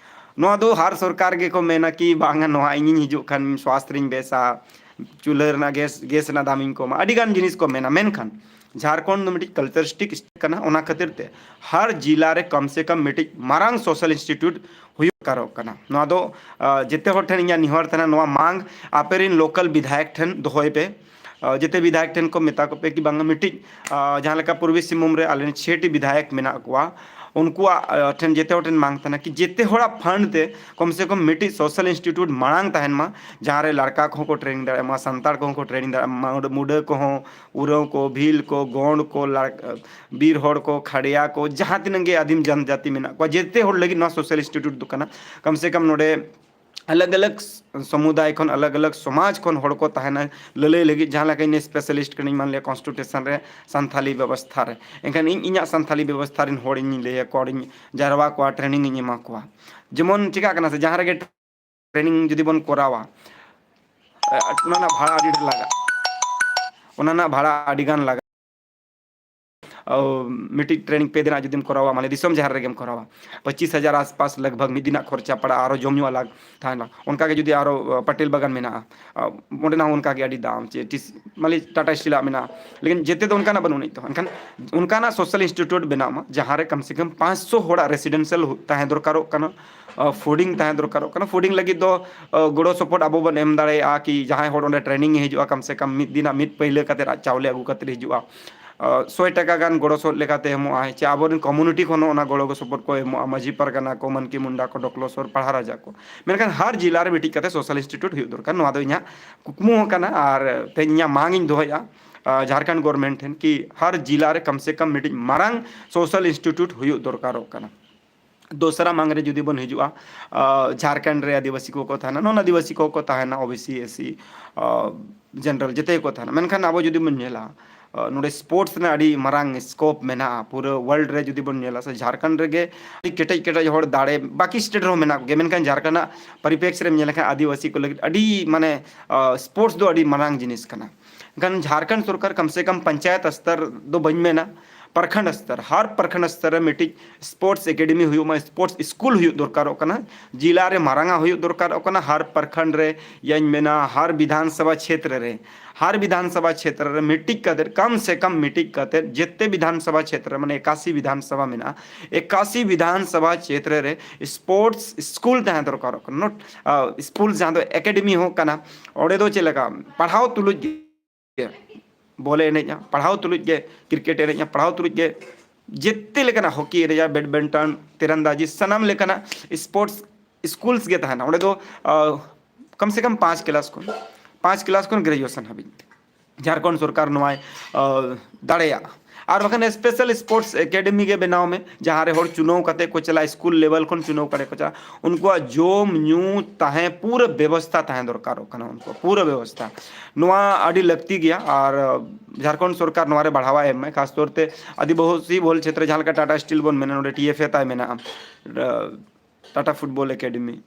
ᱱᱚᱣᱟ ᱫᱚ ᱦᱟᱨ ᱥᱚᱨᱠᱟᱨ ᱜᱮᱠᱚ ᱢᱮᱱᱟ ᱠᱤ ᱵᱟᱝᱟ, ᱱᱚᱣᱟ ᱤᱧᱤᱧ ᱦᱤᱡᱩᱜ ᱠᱷᱟᱱ ᱥᱣᱟᱥᱛᱷ ᱨᱤᱧ ᱵᱮᱥᱟ, ᱪᱩᱞᱦᱟᱹ ᱨᱮᱱᱟᱜ ᱜᱮᱥ, ᱜᱮᱥ ᱨᱮᱱᱟᱜ ᱫᱟᱢ ᱤᱧ ᱠᱚᱢᱟ, ᱟᱹᱰᱤ ᱜᱟᱱ ᱡᱤᱱᱤᱥ ᱠᱚ ᱢᱮᱱᱟ᱾ ᱢᱮᱱᱠᱷᱟᱱ ᱡᱷᱟᱲᱠᱷᱚᱸᱰ ᱫᱚ ᱢᱤᱫᱴᱤᱡ ᱠᱟᱞᱪᱟᱨᱤᱥᱴᱤᱠ ᱥᱴᱮᱴ ᱠᱟᱱᱟ, ᱚᱱᱟ ᱠᱷᱟᱹᱛᱤᱨ ᱛᱮ ᱦᱟᱨ ᱡᱤᱞᱟ ᱨᱮ ᱠᱟᱢ ᱥᱮ ᱠᱟᱢ ᱢᱤᱫᱴᱤᱡ ᱢᱟᱨᱟᱝ ᱥᱳᱥᱟᱞ ᱤᱱᱥᱴᱤᱴᱭᱩᱴ ᱦᱩᱭᱩᱜ ᱫᱚᱨᱠᱟᱨᱚᱜ ᱠᱟᱱᱟ᱾ ᱱᱚᱣᱟ ᱫᱚ, ᱟ, ᱡᱮᱛᱮ ᱦᱚᱲ ᱴᱷᱮᱱ ᱤᱧᱟᱹᱜ ᱱᱮᱦᱚᱨ ᱛᱟᱦᱮᱱᱟ, ᱱᱚᱣᱟ ᱢᱟᱝ ᱟᱯᱮ ᱨᱮᱱ ᱞᱳᱠᱟᱞ ᱵᱤᱫᱷᱟᱭᱚᱠ ᱴᱷᱮᱱ ᱫᱚᱦᱚᱭ ᱯᱮ᱾ ᱟ, ᱡᱮᱛᱮ ᱵᱤᱫᱷᱟᱭᱚᱠ ᱴᱷᱮᱱ ᱠᱚ ᱢᱮᱛᱟ ᱠᱚᱯᱮ ᱠᱤ ᱵᱟᱝᱟ ᱢᱤᱫᱴᱤᱡ, ᱟ, ᱡᱟᱦᱟᱸ ᱞᱮᱠᱟ ᱯᱩᱨᱵᱤ ᱥᱤᱝᱵᱷᱩᱢ ᱨᱮ ᱟᱞᱮ ᱨᱮᱱ ᱪᱷᱮᱴᱤ ᱵᱤᱫᱷᱟᱭᱚᱠ ᱢᱮᱱᱟᱜ ᱠᱚᱣᱟ, ᱩᱱᱠᱩᱣᱟᱜ, ᱟ, ᱴᱷᱮᱱ ᱡᱮᱛᱮ ᱦᱚᱲ ᱴᱷᱮᱱ ᱢᱟᱝ ᱛᱟᱦᱮᱱᱟ ᱠᱤ ᱡᱮᱛᱮ ᱦᱚᱲᱟᱜ ᱯᱷᱟᱱᱰ ᱛᱮ ᱠᱚᱢ ᱥᱮ ᱠᱚᱢ ᱢᱤᱫᱴᱤᱡ ᱥᱳᱥᱟᱞ ᱤᱱᱥᱴᱤᱴᱭᱩᱴ ᱢᱟᱲᱟᱝ ᱛᱟᱦᱮᱱ ᱢᱟ, ᱡᱟᱦᱟᱸ ᱨᱮ ᱞᱟᱲᱠᱟ ᱠᱚᱦᱚᱸ ᱠᱚ ᱴᱨᱮᱱᱤᱝ ᱫᱟᱲᱮᱭᱟᱜ ᱢᱟ, ᱥᱟᱱᱛᱟᱲ ᱠᱚᱦᱚᱸ ᱠᱚ ᱴᱨᱮᱱᱤᱝ ᱫᱟᱲᱮᱭᱟᱜ ᱢᱟ, ᱚᱸᱰᱮ ᱢᱩᱰᱟᱹ ᱠᱚᱦᱚᱸ, ᱩᱨᱟᱹᱣ ᱠᱚ, ᱵᱷᱤᱞ ᱠᱚ, ᱜᱚᱸᱰ ᱠᱚ, ᱞᱟᱲ-, ᱵᱤᱨ ᱦᱚᱲ ᱠᱚ, ᱠᱷᱟᱲᱭᱟ ᱠᱚ, ᱡᱟᱦᱟᱸ ᱛᱤᱱᱟᱹᱜ ᱜᱮ ᱟᱹᱫᱤᱢ ᱡᱟᱱᱡᱟᱛᱤ ᱢᱮᱱᱟᱜ ᱠᱚᱣᱟ, ᱡᱮᱛᱮ ᱦᱚᱲ ᱞᱟᱹᱜᱤᱫ ᱱᱚᱣᱟ ᱥᱳᱥᱟᱞ ᱤᱱᱥᱴᱤᱴᱭᱩᱴ ᱫᱚ ᱠᱟᱱᱟ᱾ ᱠᱚᱢ ᱥᱮ ᱠᱚᱢ ᱱᱚᱰᱮ ᱟᱞᱟᱜᱽ ᱟᱞᱟᱜᱽ ᱥᱚᱢᱩᱫᱟᱭ ᱠᱷᱚᱱ, ᱟᱞᱟᱜᱽ ᱟᱞᱟᱜᱽ ᱥᱚᱢᱟᱡᱽ ᱠᱷᱚᱱ ᱦᱚᱲ ᱠᱚ ᱛᱟᱦᱮᱱᱟ ᱞᱟᱹᱞᱟᱹᱭ ᱞᱟᱹᱜᱤᱫ᱾ ᱡᱟᱦᱟᱸ ᱞᱮᱠᱟ ᱤᱧ ᱥᱯᱮᱥᱟᱞᱤᱥᱴ ᱠᱟᱹᱱᱟᱹᱧ, ᱢᱟᱱ ᱞᱤᱭᱟ ᱠᱚᱱᱥᱴᱤᱴᱩᱭᱩᱥᱚᱱ ᱨᱮ, ᱥᱟᱱᱛᱷᱟᱞᱤ ᱵᱮᱵᱚᱥᱛᱷᱟ ᱨᱮ, ᱮᱱᱠᱷᱟᱱ ᱤᱧ ᱤᱧᱟᱹᱜ ᱥᱟᱱᱛᱷᱟᱞᱤ ᱵᱮᱵᱚᱥᱛᱷᱟ ᱨᱮᱱ ᱦᱚᱲᱤᱧ ᱞᱟᱹᱭ ᱟᱠᱚᱣᱟ, ᱚᱸᱰᱮᱧ ᱡᱟᱨᱣᱟ ᱠᱚᱣᱟ, ᱴᱨᱮᱱᱤᱝ ᱤᱧ ᱮᱢᱟ ᱠᱚᱣᱟ᱾ ᱡᱮᱢᱚᱱ ᱪᱤᱠᱟᱹᱜ ᱠᱟᱱᱟ ᱥᱮ, ᱡᱟᱦᱟᱸ ᱨᱮᱜᱮ ᱴᱨᱮᱱᱤᱝ ᱡᱩᱫᱤ ᱵᱚᱱ ᱠᱚᱨᱟᱣᱟ, ᱚᱱᱟ ᱨᱮᱱᱟᱜ ᱵᱷᱟᱲᱟ ᱟᱹᱰᱤ ᱰᱷᱮᱨ ᱞᱟᱜᱟᱜᱼᱟ, ᱚᱱᱟ ᱨᱮᱱᱟᱜ ᱵᱷᱟᱲᱟ ᱟᱹᱰᱤ ᱜᱟᱱ ᱞᱟᱜᱟᱜᱼᱟ᱾ ᱢᱤᱫᱴᱤᱡ ᱴᱨᱮᱱᱤᱝ ᱯᱮ ᱫᱤᱱᱟᱜ ᱡᱩᱫᱤᱢ ᱠᱚᱨᱟᱣᱟ, ᱢᱟᱱᱮ ᱫᱤᱥᱚᱢ ᱡᱟᱦᱟᱸ ᱨᱮᱜᱮᱢ ᱠᱚᱨᱟᱣᱟ, ᱯᱚᱸᱪᱤᱥ ᱦᱟᱡᱟᱨ ᱟᱥᱯᱟᱥ ᱞᱟᱜᱽ ᱵᱷᱟᱜᱽ ᱢᱤᱫ ᱫᱤᱱᱟᱜ ᱠᱷᱚᱨᱪᱟ ᱯᱟᱲᱟᱜᱼᱟ, ᱟᱨᱚ ᱡᱚᱢ ᱧᱩ ᱟᱞᱟᱜᱽ ᱛᱟᱦᱮᱱᱟ᱾ ᱚᱱᱠᱟᱜᱮ ᱡᱩᱫᱤ ᱟᱨᱚ ᱯᱟᱴᱮᱞ ᱵᱟᱜᱟᱱ ᱢᱮᱱᱟᱜᱼᱟ, ᱚᱸᱰᱮᱱᱟᱜ ᱦᱚᱸ ᱚᱱᱠᱟᱜᱮ ᱟᱹᱰᱤ ᱫᱟᱢ, ᱪᱮ ᱴᱤᱥ ᱢᱟᱱᱮ ᱴᱟᱴᱟ ᱥᱴᱤᱞᱟᱜ ᱢᱮᱱᱟᱜᱼᱟ, ᱞᱮᱠᱤᱱ ᱡᱮᱛᱮ ᱫᱚ ᱚᱱᱠᱟᱱᱟᱜ ᱵᱟᱹᱱᱩᱜ ᱟᱹᱱᱤᱡ ᱛᱚ᱾ ᱮᱱᱠᱷᱟᱱ ᱚᱱᱠᱟᱱᱟᱜ ᱥᱳᱥᱟᱞ ᱤᱱᱥᱴᱤᱴᱤᱭᱩᱴ ᱵᱮᱱᱟᱣ ᱢᱟ, ᱡᱟᱦᱟᱸ ᱨᱮ ᱠᱚᱢ ᱥᱮ ᱠᱚᱢ ᱯᱟᱸᱪᱥᱚ ᱦᱚᱲᱟᱜ ᱨᱮᱥᱤᱰᱮᱱᱥᱤᱭᱟᱞ ᱛᱟᱦᱮᱸ ᱫᱚᱨᱠᱟᱨᱚᱜ ᱠᱟᱱᱟ, ᱯᱷᱩᱰᱤᱝ ᱛᱟᱦᱮᱸ ᱫᱚᱨᱠᱟᱨᱚᱜ ᱠᱟᱱᱟ᱾ ᱯᱷᱩᱰᱤᱝ ᱞᱟᱹᱜᱤᱫ ᱫᱚ ᱜᱚᱲᱚ ᱥᱚᱯᱚᱦᱚᱫ ᱟᱵᱚ ᱵᱚᱱ ᱮᱢ ᱫᱟᱲᱮᱭᱟᱜᱼᱟ ᱠᱤ ᱡᱟᱦᱟᱸᱭ ᱦᱚᱲ ᱚᱸᱰᱮ ᱴᱨᱮᱱᱤᱝ ᱮ ᱦᱤᱡᱩᱜᱼᱟ, ᱠᱚᱢ ᱥᱮ ᱠᱚᱢ ᱢᱤᱫ ᱫᱤᱱᱟᱜ ᱢᱤᱫ ᱯᱟᱹᱭᱞᱟᱹ ᱠᱟᱛᱮ ᱟᱡ ᱪᱟᱣᱞᱮ ᱟᱹᱜᱩ ᱠᱟᱛᱮ ᱦᱤᱡᱩᱜᱼᱟ, ᱥᱚᱭ ᱴᱟᱠᱟ ᱜᱟᱱ ᱜᱚᱲᱚ ᱥᱚᱯᱚᱦᱚᱫ ᱞᱮᱠᱟᱛᱮ ᱮᱢᱚᱜᱼᱟ, ᱪᱮ ᱟᱵᱚᱨᱮᱱ ᱠᱚᱢᱩᱱᱤᱴᱤ ᱠᱷᱚᱱ ᱦᱚᱸ ᱚᱱᱟ ᱜᱚᱲᱚ ᱥᱚᱯᱚᱦᱚᱫ ᱠᱚ ᱮᱢᱚᱜᱼᱟ, ᱢᱟᱹᱡᱷᱤ ᱯᱟᱨᱜᱟᱱᱟ ᱠᱚ, ᱢᱟᱱᱠᱤ ᱢᱩᱱᱰᱟ ᱠᱚ, ᱰᱚᱠᱞᱚ ᱥᱚᱨ, ᱯᱟᱲᱦᱟ ᱨᱟᱡᱟ ᱠᱚ᱾ ᱢᱮᱱᱠᱷᱟᱱ ᱦᱟᱨ ᱡᱤᱞᱟ ᱨᱮ ᱢᱤᱫᱴᱤᱡ ᱠᱟᱛᱮ ᱥᱳᱥᱟᱞ ᱤᱱᱥᱴᱤᱴᱤᱭᱩᱴ ᱦᱩᱭᱩᱜ ᱫᱚᱨᱠᱟᱨ, ᱱᱚᱣᱟ ᱫᱚ ᱤᱧᱟᱹᱜ ᱠᱩᱠᱢᱩ ᱦᱚᱸ ᱠᱟᱱᱟ᱾ ᱟᱨ ᱛᱮᱦᱮᱧ ᱤᱧᱟᱹᱜ ᱢᱟᱝ ᱤᱧ ᱫᱚᱦᱚᱭᱮᱫᱼᱟ ᱡᱷᱟᱲᱠᱷᱚᱸᱰ ᱜᱚᱵᱷᱚᱨᱱᱢᱮᱱᱴ ᱴᱷᱮᱱ ᱠᱤ ᱦᱟᱨ ᱡᱤᱞᱟ ᱨᱮ ᱠᱚᱢ ᱥᱮ ᱠᱚᱢ ᱢᱤᱫᱴᱤᱡ ᱢᱟᱨᱟᱝ ᱥᱳᱥᱟᱞ ᱤᱱᱥᱴᱤᱴᱤᱭᱩᱴ ᱦᱩᱭᱩᱜ ᱫᱚᱨᱠᱟᱨᱚᱜ ᱠᱟᱱᱟ᱾ ᱫᱚᱥᱨᱟ ᱢᱟᱝ ᱨᱮ ᱡᱩᱫᱤ ᱵᱚᱱ ᱦᱤᱡᱩᱜᱼᱟ, ᱡᱷᱟᱲᱠᱷᱚᱸᱰ ᱨᱮ ᱟᱹᱫᱤᱵᱟᱹᱥᱤ ᱠᱚᱠᱚ ᱛᱟᱦᱮᱱᱟ, ᱱᱚᱱ ᱟᱹᱫᱤᱵᱟᱹᱥᱤ ᱠᱚᱠᱚ ᱛᱟᱦᱮᱱᱟ, ᱳᱵᱤᱥᱤ, ᱮᱥᱤ, ᱡᱮᱱᱟᱨᱟᱞ, ᱡᱮᱛᱮ ᱜᱮᱠᱚ ᱛᱟᱦᱮᱱᱟ᱾ ᱢᱮᱱᱠᱷᱟᱱ ᱟᱵᱚ ᱡᱩᱫᱤ ᱵᱚᱱ ᱧᱮᱞᱟ, ᱱᱚᱰᱮ ᱥᱯᱳᱨᱴᱥ ᱨᱮᱱᱟᱜ ᱟᱹᱰᱤ ᱢᱟᱨᱟᱝ ᱥᱠᱳᱯ ᱢᱮᱱᱟᱜᱼᱟ ᱯᱩᱨᱟᱹ ᱣᱟᱨᱞᱰ ᱨᱮ᱾ ᱡᱩᱫᱤ ᱵᱚᱱ ᱧᱮᱞᱟ ᱥᱮ, ᱡᱷᱟᱲᱠᱷᱚᱸᱰ ᱨᱮᱜᱮ ᱟᱹᱰᱤ ᱠᱮᱴᱮᱡ ᱠᱮᱴᱮᱡ ᱦᱚᱲ ᱫᱟᱲᱮ, ᱵᱟᱹᱠᱤ ᱥᱴᱮᱴ ᱨᱮᱦᱚᱸ ᱢᱮᱱᱟᱜ ᱠᱚᱜᱮᱭᱟ, ᱢᱮᱱᱠᱷᱟᱱ ᱡᱷᱟᱲᱠᱷᱚᱸᱰ ᱨᱮᱱᱟᱜ ᱯᱚᱨᱤᱯᱮᱠᱥ ᱨᱮᱢ ᱧᱮᱞ ᱞᱮᱠᱷᱟᱱ ᱟᱹᱫᱤᱵᱟᱹᱥᱤ ᱠᱚ ᱞᱟᱹᱜᱤᱫ ᱟᱹᱰᱤ ᱢᱟᱱᱮ ᱥᱯᱳᱨᱴᱥ ᱫᱚ ᱟᱹᱰᱤ ᱢᱟᱨᱟᱝ ᱡᱤᱱᱤᱥ ᱠᱟᱱᱟ᱾ ᱮᱱᱠᱷᱟᱱ ᱡᱷᱟᱲᱠᱷᱚᱸᱰ ᱥᱚᱨᱠᱟᱨ ᱠᱚᱢ ᱥᱮ ᱠᱚᱢ ᱯᱚᱧᱪᱟᱭᱮᱛ ᱥᱛᱚᱨ ᱫᱚ ᱵᱟᱹᱧ ᱢᱮᱱᱟ, ᱯᱨᱚᱠᱷᱚᱸᱰ ᱥᱛᱚᱨ, ᱦᱟᱨ ᱯᱨᱚᱠᱷᱚᱸᱰ ᱥᱛᱚᱨ ᱨᱮ ᱢᱤᱫᱴᱤᱡ ᱥᱯᱳᱨᱴᱥ ᱮᱠᱟᱰᱮᱢᱤ ᱦᱩᱭᱩᱜ ᱢᱟ, ᱥᱯᱳᱨᱴᱥ ᱥᱠᱩᱞ ᱦᱩᱭᱩᱜ ᱫᱚᱨᱠᱟᱨᱚᱜ ᱠᱟᱱᱟ᱾ ᱡᱤᱞᱟ ᱨᱮ ᱢᱟᱨᱟᱝ ᱟᱜ ᱦᱩᱭᱩᱜ ᱫᱚᱨᱠᱟᱨᱚᱜ ᱠᱟᱱᱟ, ᱦᱟᱨ ᱯᱨᱚᱠᱷᱚᱸᱰ ᱨᱮ, ᱭᱟᱧ ᱢᱮᱱᱟ, ᱦᱟᱨ ᱵᱤᱫᱷᱟᱱ ᱥᱚᱵᱷᱟ ᱪᱷᱮᱛᱨᱚ ᱨᱮ, ᱦᱟᱨ ᱵᱤᱫᱷᱟᱱ ᱥᱚᱵᱷᱟ ᱪᱷᱮᱛᱨᱚ ᱨᱮ ᱢᱤᱫᱴᱤᱡ ᱠᱟᱛᱮ, ᱠᱚᱢ ᱥᱮ ᱠᱚᱢ ᱢᱤᱫᱴᱤᱡ ᱠᱟᱛᱮ, ᱡᱮᱛᱮ ᱵᱤᱫᱷᱟᱱ ᱥᱚᱵᱷᱟ ᱪᱷᱮᱛᱨᱚ, ᱢᱟᱱᱮ ᱮᱠᱟᱥᱤ ᱵᱤᱫᱷᱟᱱ ᱥᱚᱵᱷᱟ ᱢᱮᱱᱟᱜᱼᱟ, ᱮᱠᱟᱥᱤ ᱵᱤᱫᱷᱟᱱ ᱥᱚᱵᱷᱟ ᱪᱷᱮᱛᱨᱚ ᱨᱮ ᱥᱯᱳᱨᱴᱥ ᱥᱠᱩᱞ ᱛᱟᱦᱮᱸ ᱫᱚᱨᱠᱟᱨᱚᱜ ᱠᱟᱱᱟ, ᱱᱚᱴ ᱥᱯᱳᱨᱴᱥ ᱡᱟᱦᱟᱸ ᱫᱚ ᱮᱠᱟᱰᱮᱢᱤ ᱦᱚᱸ ᱠᱟᱱᱟ᱾ ᱚᱸᱰᱮ ᱫᱚ ᱪᱮᱫ ᱞᱮᱠᱟ ᱯᱟᱲᱦᱟᱣ ᱛᱩᱞᱩᱡ ᱜᱮ ᱵᱚᱞᱮ ᱮᱱᱮᱡᱼᱟ, ᱯᱟᱲᱦᱟᱣ ᱛᱩᱞᱩᱡ ᱜᱮ ᱠᱨᱤᱠᱮᱴ ᱮᱱᱮᱡᱼᱟ, ᱯᱟᱲᱦᱟᱣ ᱛᱩᱞᱩᱡ ᱜᱮ ᱡᱮᱛᱮ ᱞᱮᱠᱟᱱᱟᱜ, ᱦᱚᱠᱤ ᱮᱱᱮᱡᱼᱟ, ᱵᱮᱰᱢᱤᱱᱴᱚᱱ, ᱛᱤᱨᱟᱱᱫᱟᱡᱤ, ᱥᱟᱱᱟᱢ ᱞᱮᱠᱟᱱᱟᱜ ᱥᱯᱳᱨᱴᱥ ᱥᱠᱩᱞᱥ ᱜᱮ ᱛᱟᱦᱮᱱᱟ᱾ ᱚᱸᱰᱮ ᱫᱚ ᱠᱚᱢ ᱥᱮ ᱠᱚᱢ ᱯᱟᱸᱪ ᱠᱞᱟᱥ ᱠᱷᱚᱱ, ᱯᱟᱸᱪ ᱠᱞᱟᱥ ᱠᱷᱚᱱ ᱜᱨᱮᱡᱩᱭᱮᱥᱚᱱ ᱦᱟᱹᱵᱤᱡ ᱡᱷᱟᱲᱠᱷᱚᱸᱰ ᱥᱚᱨᱠᱟᱨ ᱱᱚᱣᱟᱭ ᱫᱟᱲᱮᱭᱟᱜᱼᱟ᱾ ᱟᱨ ᱵᱟᱠᱷᱟᱱ ᱥᱯᱮᱥᱟᱞ ᱥᱯᱳᱨᱴᱥ ᱮᱠᱟᱰᱮᱢᱤ ᱜᱮ ᱵᱮᱱᱟᱣ ᱢᱮ, ᱡᱟᱦᱟᱸ ᱨᱮ ᱦᱚᱲ ᱪᱩᱱᱟᱹᱣ ᱠᱟᱛᱮ ᱠᱚ ᱪᱟᱞᱟᱜᱼᱟ, ᱥᱠᱩᱞ ᱞᱮᱵᱮᱞ ᱠᱷᱚᱱ ᱪᱩᱱᱟᱹᱣ ᱠᱟᱛᱮ ᱠᱚ ᱪᱟᱞᱟᱜᱼᱟ᱾ ᱩᱱᱠᱩᱣᱟᱜ ᱡᱚᱢ ᱧᱩ ᱛᱟᱦᱮᱸ ᱯᱩᱨᱟᱹ ᱵᱮᱵᱚᱥᱛᱷᱟ ᱛᱟᱦᱮᱸ ᱫᱚᱨᱠᱟᱨᱚᱜ ᱠᱟᱱᱟ, ᱩᱱᱠᱩᱣᱟᱜ ᱯᱩᱨᱟᱹ ᱵᱮᱵᱚᱥᱛᱷᱟ᱾ ᱱᱚᱣᱟ ᱟᱹᱰᱤ ᱞᱟᱹᱠᱛᱤ ᱜᱮᱭᱟ᱾ ᱟᱨ ᱡᱷᱟᱲᱠᱷᱚᱸᱰ ᱥᱚᱨᱠᱟᱨ ᱱᱚᱣᱟ ᱨᱮ ᱵᱟᱲᱦᱟᱣᱟ ᱮᱢ ᱢᱟᱭ, ᱠᱷᱟᱥ ᱛᱚᱨ ᱛᱮ ᱟᱹᱫᱤᱵᱟᱹᱥᱤ ᱵᱚᱦᱩᱞ ᱪᱷᱮᱛᱨᱚ, ᱡᱟᱦᱟᱸ ᱞᱮᱠᱟ ᱴᱟᱴᱟ ᱥᱴᱤᱞ ᱵᱚᱱ ᱢᱮᱱᱟ, ᱱᱚᱰᱮ ᱴᱤ ᱮᱯᱷ ᱮ ᱛᱟᱭ ᱢᱮᱱᱟᱜᱼᱟ, ᱴᱟᱴᱟ ᱯᱷᱩᱴᱵᱚᱞ ᱮᱠᱟᱰᱮᱢᱤ,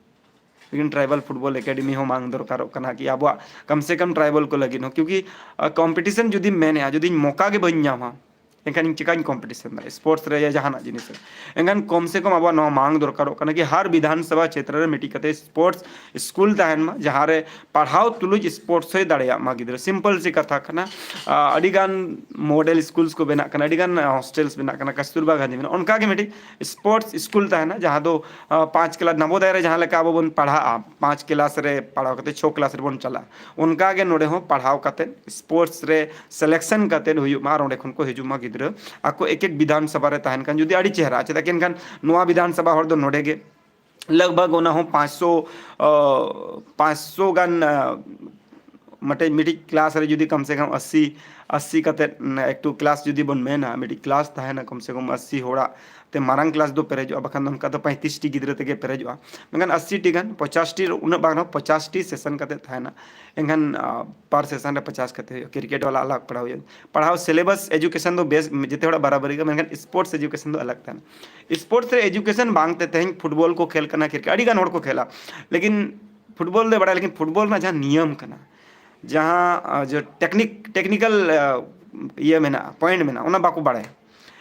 ᱞᱮᱠᱤᱱ ᱴᱨᱟᱭᱵᱟᱞ ᱯᱷᱩᱴᱵᱚᱞ ᱮᱠᱟᱰᱮᱢᱤ ᱦᱚᱸ ᱵᱟᱝ ᱫᱚᱨᱠᱟᱨᱚᱜ ᱠᱟᱱᱟ ᱠᱤ ᱟᱵᱚᱣᱟᱜ ᱠᱚᱢ ᱥᱮ ᱠᱚᱢ ᱴᱨᱟᱭᱵᱟᱞ ᱠᱚ ᱞᱟᱹᱜᱤᱫ ᱦᱚᱸ, ᱠᱤᱭᱩᱠᱤ ᱠᱚᱢᱯᱤᱴᱤᱥᱚᱱ ᱡᱩᱫᱤᱢ ᱢᱮᱱᱮᱜᱼᱟ, ᱡᱩᱫᱤ ᱢᱚᱠᱟ ᱜᱮ ᱵᱟᱹᱧ ᱧᱟᱢᱟ, ᱮᱱᱠᱷᱟᱱ ᱤᱧ ᱪᱤᱠᱟᱹᱧ ᱠᱚᱢᱯᱤᱴᱤᱥᱮᱱ ᱫᱟᱲᱮᱭᱟᱜᱼᱟ ᱥᱯᱳᱨᱴᱥ ᱨᱮ ᱭᱟ ᱡᱟᱦᱟᱱᱟᱜ ᱡᱤᱱᱤᱥ ᱨᱮ? ᱮᱱᱠᱷᱟᱱ ᱠᱚᱢ ᱥᱮ ᱠᱚᱢ ᱟᱵᱚᱣᱟᱜ ᱱᱚᱣᱟ ᱢᱟᱝ ᱫᱚᱨᱠᱟᱨᱚᱜ ᱠᱟᱱᱟ ᱠᱤ ᱦᱟᱨ ᱵᱤᱫᱷᱟᱱ ᱥᱚᱵᱷᱟ ᱪᱷᱮᱛᱨᱚ ᱨᱮ ᱢᱤᱫᱴᱤᱡ ᱠᱟᱛᱮ ᱥᱯᱳᱨᱴᱥ ᱥᱠᱩᱞ ᱛᱟᱦᱮᱱ ᱢᱟ, ᱡᱟᱦᱟᱸ ᱨᱮ ᱯᱟᱲᱦᱟᱣ ᱛᱩᱞᱩᱡ ᱥᱯᱳᱨᱴᱥ ᱦᱚᱸᱭ ᱫᱟᱲᱮᱭᱟᱜ ᱢᱟ ᱜᱤᱫᱽᱨᱟᱹ᱾ ᱥᱤᱢᱯᱚᱞ ᱥᱮ ᱠᱟᱛᱷᱟ ᱠᱟᱱᱟ᱾ ᱟᱹᱰᱤᱜᱟᱱ ᱢᱚᱰᱮᱞ ᱥᱠᱩᱞᱥ ᱠᱚ ᱵᱮᱱᱟᱜ ᱠᱟᱱᱟ, ᱟᱹᱰᱤᱜᱟᱱ ᱦᱳᱥᱴᱮᱞᱥ ᱵᱮᱱᱟᱜ ᱠᱟᱱᱟ, ᱠᱟᱥᱛᱩᱨᱵᱟ ᱜᱟᱱᱫᱷᱤ ᱢᱮᱱᱟᱜᱼᱟ, ᱚᱱᱠᱟᱜᱮ ᱢᱤᱫᱴᱤᱡ ᱥᱯᱳᱨᱴᱥ ᱥᱠᱩᱞ ᱛᱟᱦᱮᱱᱟ, ᱡᱟᱦᱟᱸ ᱫᱚ ᱯᱟᱸᱪ ᱠᱞᱟᱥ ᱱᱟᱵᱳᱫᱚᱭ ᱨᱮ ᱡᱟᱦᱟᱸ ᱞᱮᱠᱟ ᱟᱵᱚ ᱵᱚᱱ ᱯᱟᱲᱦᱟᱜᱼᱟ, ᱯᱟᱸᱪ ᱠᱞᱟᱥ ᱨᱮ ᱯᱟᱲᱦᱟᱣ ᱠᱟᱛᱮ ᱪᱷᱚ ᱠᱞᱟᱥ ᱨᱮᱵᱚᱱ ᱪᱟᱞᱟᱜᱼᱟ, ᱚᱱᱠᱟᱜᱮ ᱱᱚᱰᱮ ᱦᱚᱸ ᱯᱟᱲᱦᱟᱣ ᱠᱟᱛᱮ ᱥᱯᱳᱨᱴᱥ ᱨᱮ ᱥᱤᱞᱮᱠᱥᱚᱱ ᱠᱟᱛᱮ ᱦᱩᱭᱩᱜ ᱢᱟ ᱟᱨ ᱚᱸᱰᱮ ᱠᱷᱚᱱ ᱠᱚ ᱦᱤᱡᱩᱜ ᱢᱟ ᱜᱤᱫᱽᱨᱟᱹ᱾ ᱟᱠᱚ ᱮᱠ ᱮᱠ ᱵᱤᱫᱷᱟᱱ ᱥᱚᱵᱷᱟ ᱨᱮ ᱛᱟᱦᱮᱱ ᱠᱷᱟᱱ ᱡᱩᱫᱤ ᱟᱹᱰᱤ ᱪᱮᱦᱨᱟ, ᱪᱮᱫᱟᱜ ᱠᱤ ᱮᱱᱠᱷᱟᱱ ᱱᱚᱣᱟ ᱵᱤᱫᱷᱟᱱ ᱥᱚᱵᱷᱟ ᱦᱚᱲ ᱫᱚ ᱱᱚᱰᱮ ᱜᱮ ᱞᱟᱜᱽ ᱵᱷᱟᱜᱽ ᱚᱱᱟ ᱦᱚᱸ ᱯᱟᱸᱪᱥᱚ ᱯᱟᱸᱪᱥᱚ ᱜᱟᱱ ᱢᱤᱫᱴᱮᱡ ᱢᱤᱫᱴᱤᱡ ᱠᱞᱟᱥ ᱨᱮ ᱡᱩᱫᱤ ᱠᱚᱢ ᱥᱮ ᱠᱚᱢ ᱟᱥᱤ ᱟᱥᱤ ᱠᱟᱛᱮ ᱮᱠᱴᱩ ᱠᱞᱟᱥ ᱡᱩᱫᱤ ᱵᱚᱱ ᱢᱮᱱᱟ, ᱢᱤᱫᱴᱤᱡ ᱠᱞᱟᱥ ᱛᱟᱦᱮᱱᱟ ᱠᱚᱢ ᱥᱮ ᱠᱚᱢ ᱟᱥᱤ ᱦᱚᱲᱟᱜ ᱛᱮ ᱢᱟᱨᱟᱝ ᱠᱞᱟᱥ ᱫᱚ ᱯᱮᱨᱮᱡᱚᱜᱼᱟ, ᱵᱟᱠᱷᱟᱱ ᱫᱚ ᱚᱱᱠᱟ ᱫᱚ ᱯᱚᱸᱭᱛᱨᱤᱥ ᱴᱤ ᱜᱤᱫᱽᱨᱟᱹ ᱛᱮᱜᱮ ᱯᱮᱨᱮᱡᱚᱜᱼᱟ᱾ ᱢᱮᱱᱠᱷᱟᱱ ᱟᱥᱤ ᱴᱤ ᱜᱟᱱ, ᱯᱚᱸᱪᱟᱥ ᱴᱤ ᱩᱱᱟᱹᱜ ᱵᱟᱝ ᱨᱮᱦᱚᱸ ᱯᱚᱸᱪᱟᱥ ᱴᱤ ᱥᱮᱥᱚᱱ ᱠᱟᱛᱮ ᱛᱟᱦᱮᱱᱟ᱾ ᱮᱱᱠᱷᱟᱱ ᱯᱟᱨ ᱥᱮᱥᱚᱱ ᱨᱮ ᱯᱚᱸᱪᱟᱥ ᱠᱟᱛᱮ ᱦᱩᱭᱩᱜᱼᱟ᱾ ᱠᱨᱤᱠᱮᱴ ᱵᱟᱞᱟ ᱟᱞᱟᱜᱽ ᱯᱟᱲᱦᱟᱣ ᱦᱩᱭᱩᱜᱼᱟ᱾ ᱯᱟᱲᱦᱟᱣ ᱥᱤᱞᱮᱵᱟᱥ ᱮᱡᱩᱠᱮᱥᱚᱱ ᱫᱚ ᱵᱮᱥ ᱡᱚᱛᱚ ᱦᱚᱲᱟᱜ ᱵᱟᱨᱟᱵᱟᱨᱤ ᱜᱮ, ᱢᱮᱱᱠᱷᱟᱱ ᱥᱯᱳᱨᱴᱥ ᱮᱡᱩᱠᱮᱥᱚᱱ ᱫᱚ ᱟᱞᱟᱜᱽ ᱛᱟᱦᱮᱱᱟ᱾ ᱥᱯᱳᱨᱴᱥ ᱨᱮ ᱮᱡᱩᱠᱮᱥᱚᱱ ᱵᱟᱝ ᱛᱮ ᱛᱮᱦᱮᱧ ᱯᱷᱩᱴᱵᱚᱞ ᱠᱚ ᱠᱷᱮᱞ ᱠᱟᱱᱟ, ᱠᱨᱤᱠᱮᱴ ᱟᱹᱰᱤ ᱜᱟᱱ ᱦᱚᱲ ᱠᱚ ᱠᱷᱮᱞᱟ, ᱞᱮᱠᱤᱱ ᱯᱷᱩᱴᱵᱚᱞ ᱫᱚ ᱵᱟᱲᱟᱭ, ᱞᱮᱠᱤᱱ ᱯᱷᱩᱴᱵᱚᱞ ᱨᱮᱱᱟᱜ ᱡᱟᱦᱟᱸ ᱱᱤᱭᱚᱢ ᱠᱟᱱᱟ, ᱡᱟᱦᱟᱸ ᱡᱮ ᱴᱮᱠᱱᱤᱠ ᱴᱮᱠᱱᱤᱠᱮᱞ ᱤᱭᱟᱹ ᱢᱮᱱᱟᱜᱼᱟ, ᱯᱚᱭᱮᱱᱴ ᱢᱮᱱᱟᱜᱼᱟ, ᱚᱱᱟ ᱵᱟᱠᱚ ᱵᱟᱲᱟᱭᱟ᱾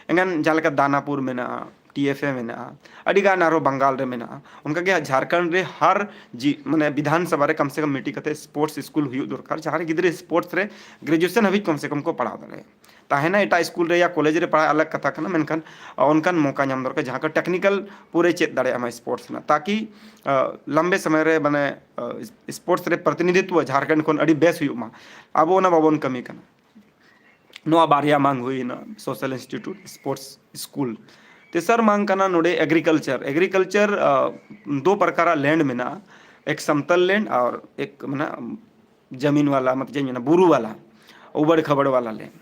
ᱮᱱᱠᱷᱟᱱ ᱡᱟᱦᱟᱸ ᱞᱮᱠᱟ ᱫᱟᱱᱟᱯᱩᱨ ᱢᱮᱱᱟᱜᱼᱟ, ᱴᱤ ᱮᱯᱷ ᱮ ᱢᱮᱱᱟᱜᱼᱟ, ᱟᱹᱰᱤ ᱜᱟᱱ ᱟᱨᱦᱚᱸ ᱵᱟᱝᱜᱟᱞ ᱨᱮ ᱢᱮᱱᱟᱜᱼᱟ, ᱚᱱᱠᱟᱜᱮ ᱡᱷᱟᱲᱠᱷᱚᱸᱰ ᱨᱮ ᱦᱟᱨ ᱡᱤ ᱢᱟᱱᱮ ᱵᱤᱫᱷᱟᱱ ᱥᱚᱵᱷᱟ ᱨᱮ ᱠᱚᱢ ᱥᱮ ᱠᱚᱢ ᱢᱤᱫᱴᱤᱡ ᱠᱟᱛᱮ ᱥᱯᱳᱨᱴᱥ ᱥᱠᱩᱞ ᱦᱩᱭᱩᱜ ᱫᱚᱨᱠᱟᱨ, ᱡᱟᱦᱟᱸ ᱨᱮ ᱜᱤᱫᱽᱨᱟᱹ ᱥᱯᱳᱨᱴᱥ ᱨᱮ ᱜᱨᱮᱡᱩᱭᱮᱥᱚᱱ ᱦᱟᱹᱵᱤᱡ ᱠᱚᱢ ᱥᱮ ᱠᱚᱢ ᱠᱚ ᱯᱟᱲᱦᱟᱣ ᱫᱟᱲᱮᱭᱟᱜᱼᱟ᱾ ᱛᱟᱦᱮᱱᱟ ᱮᱴᱟᱜ ᱥᱠᱩᱞ ᱨᱮ ᱭᱟ ᱠᱚᱞᱮᱡᱽ ᱨᱮ ᱯᱟᱲᱦᱟᱜ ᱟᱞᱟᱜᱽ ᱠᱟᱛᱷᱟ ᱠᱟᱱᱟ, ᱢᱮᱱᱠᱷᱟᱱ ᱚᱱᱠᱟᱱ ᱢᱚᱠᱟ ᱧᱟᱢ ᱫᱚᱨᱠᱟᱨ ᱡᱟᱦᱟᱸ ᱠᱚ ᱴᱮᱠᱱᱤᱠᱮᱞ ᱯᱩᱨᱟᱹ ᱪᱮᱫ ᱫᱟᱲᱮᱭᱟᱜ ᱢᱟ ᱥᱯᱳᱨᱴᱥ ᱨᱮᱱᱟᱜ, ᱛᱟᱠᱤ ᱞᱟᱢᱵᱮ ᱥᱚᱢᱚᱭ ᱨᱮ ᱢᱟᱱᱮ ᱥᱯᱳᱨᱴᱥ ᱨᱮ ᱯᱨᱚᱛᱤᱱᱤᱫᱷᱤᱛᱣᱚ ᱡᱷᱟᱲᱠᱷᱚᱸᱰ ᱠᱷᱚᱱ ᱟᱹᱰᱤ ᱵᱮᱥ ᱦᱩᱭᱩᱜ ᱢᱟ᱾ ᱟᱵᱚ ᱚᱱᱟ ᱵᱟᱵᱚᱱ ᱠᱟᱹᱢᱤ ᱠᱟᱱᱟ᱾ ᱱᱚᱣᱟ ᱵᱟᱨᱭᱟ ᱢᱟᱝ ᱦᱩᱭᱮᱱᱟ, ᱥᱳᱥᱟᱞ ᱤᱱᱥᱴᱤᱴᱭᱩᱴ, ᱥᱯᱳᱨᱴᱥ ᱥᱠᱩᱞ᱾ ᱛᱮᱥᱟᱨ ᱢᱟᱝ ᱠᱟᱱᱟ ᱱᱚᱰᱮ ᱮᱜᱽᱨᱤᱠᱟᱞᱪᱟᱨ᱾ ᱮᱜᱽᱨᱤᱠᱟᱞᱪᱟᱨ ᱫᱚ ᱯᱨᱚᱠᱟᱨᱟᱜ ᱞᱮᱱᱰ ᱢᱮᱱᱟᱜᱼᱟ, ᱮᱠ ᱥᱟᱢᱛᱟᱞ ᱞᱮᱱᱰ ᱟᱨ ᱮᱠ ᱢᱮᱱᱟᱜᱼᱟ ᱡᱟᱢᱤᱱ ᱣᱟᱞᱟ, ᱢᱚᱛᱞᱚᱵ ᱪᱮᱫ ᱤᱧ ᱢᱮᱱᱟ, ᱵᱩᱨᱩ ᱣᱟᱞᱟ, ᱩᱵᱟᱹᱲ ᱠᱷᱟᱵᱟᱲ ᱣᱟᱞᱟ ᱞᱮᱱᱰ᱾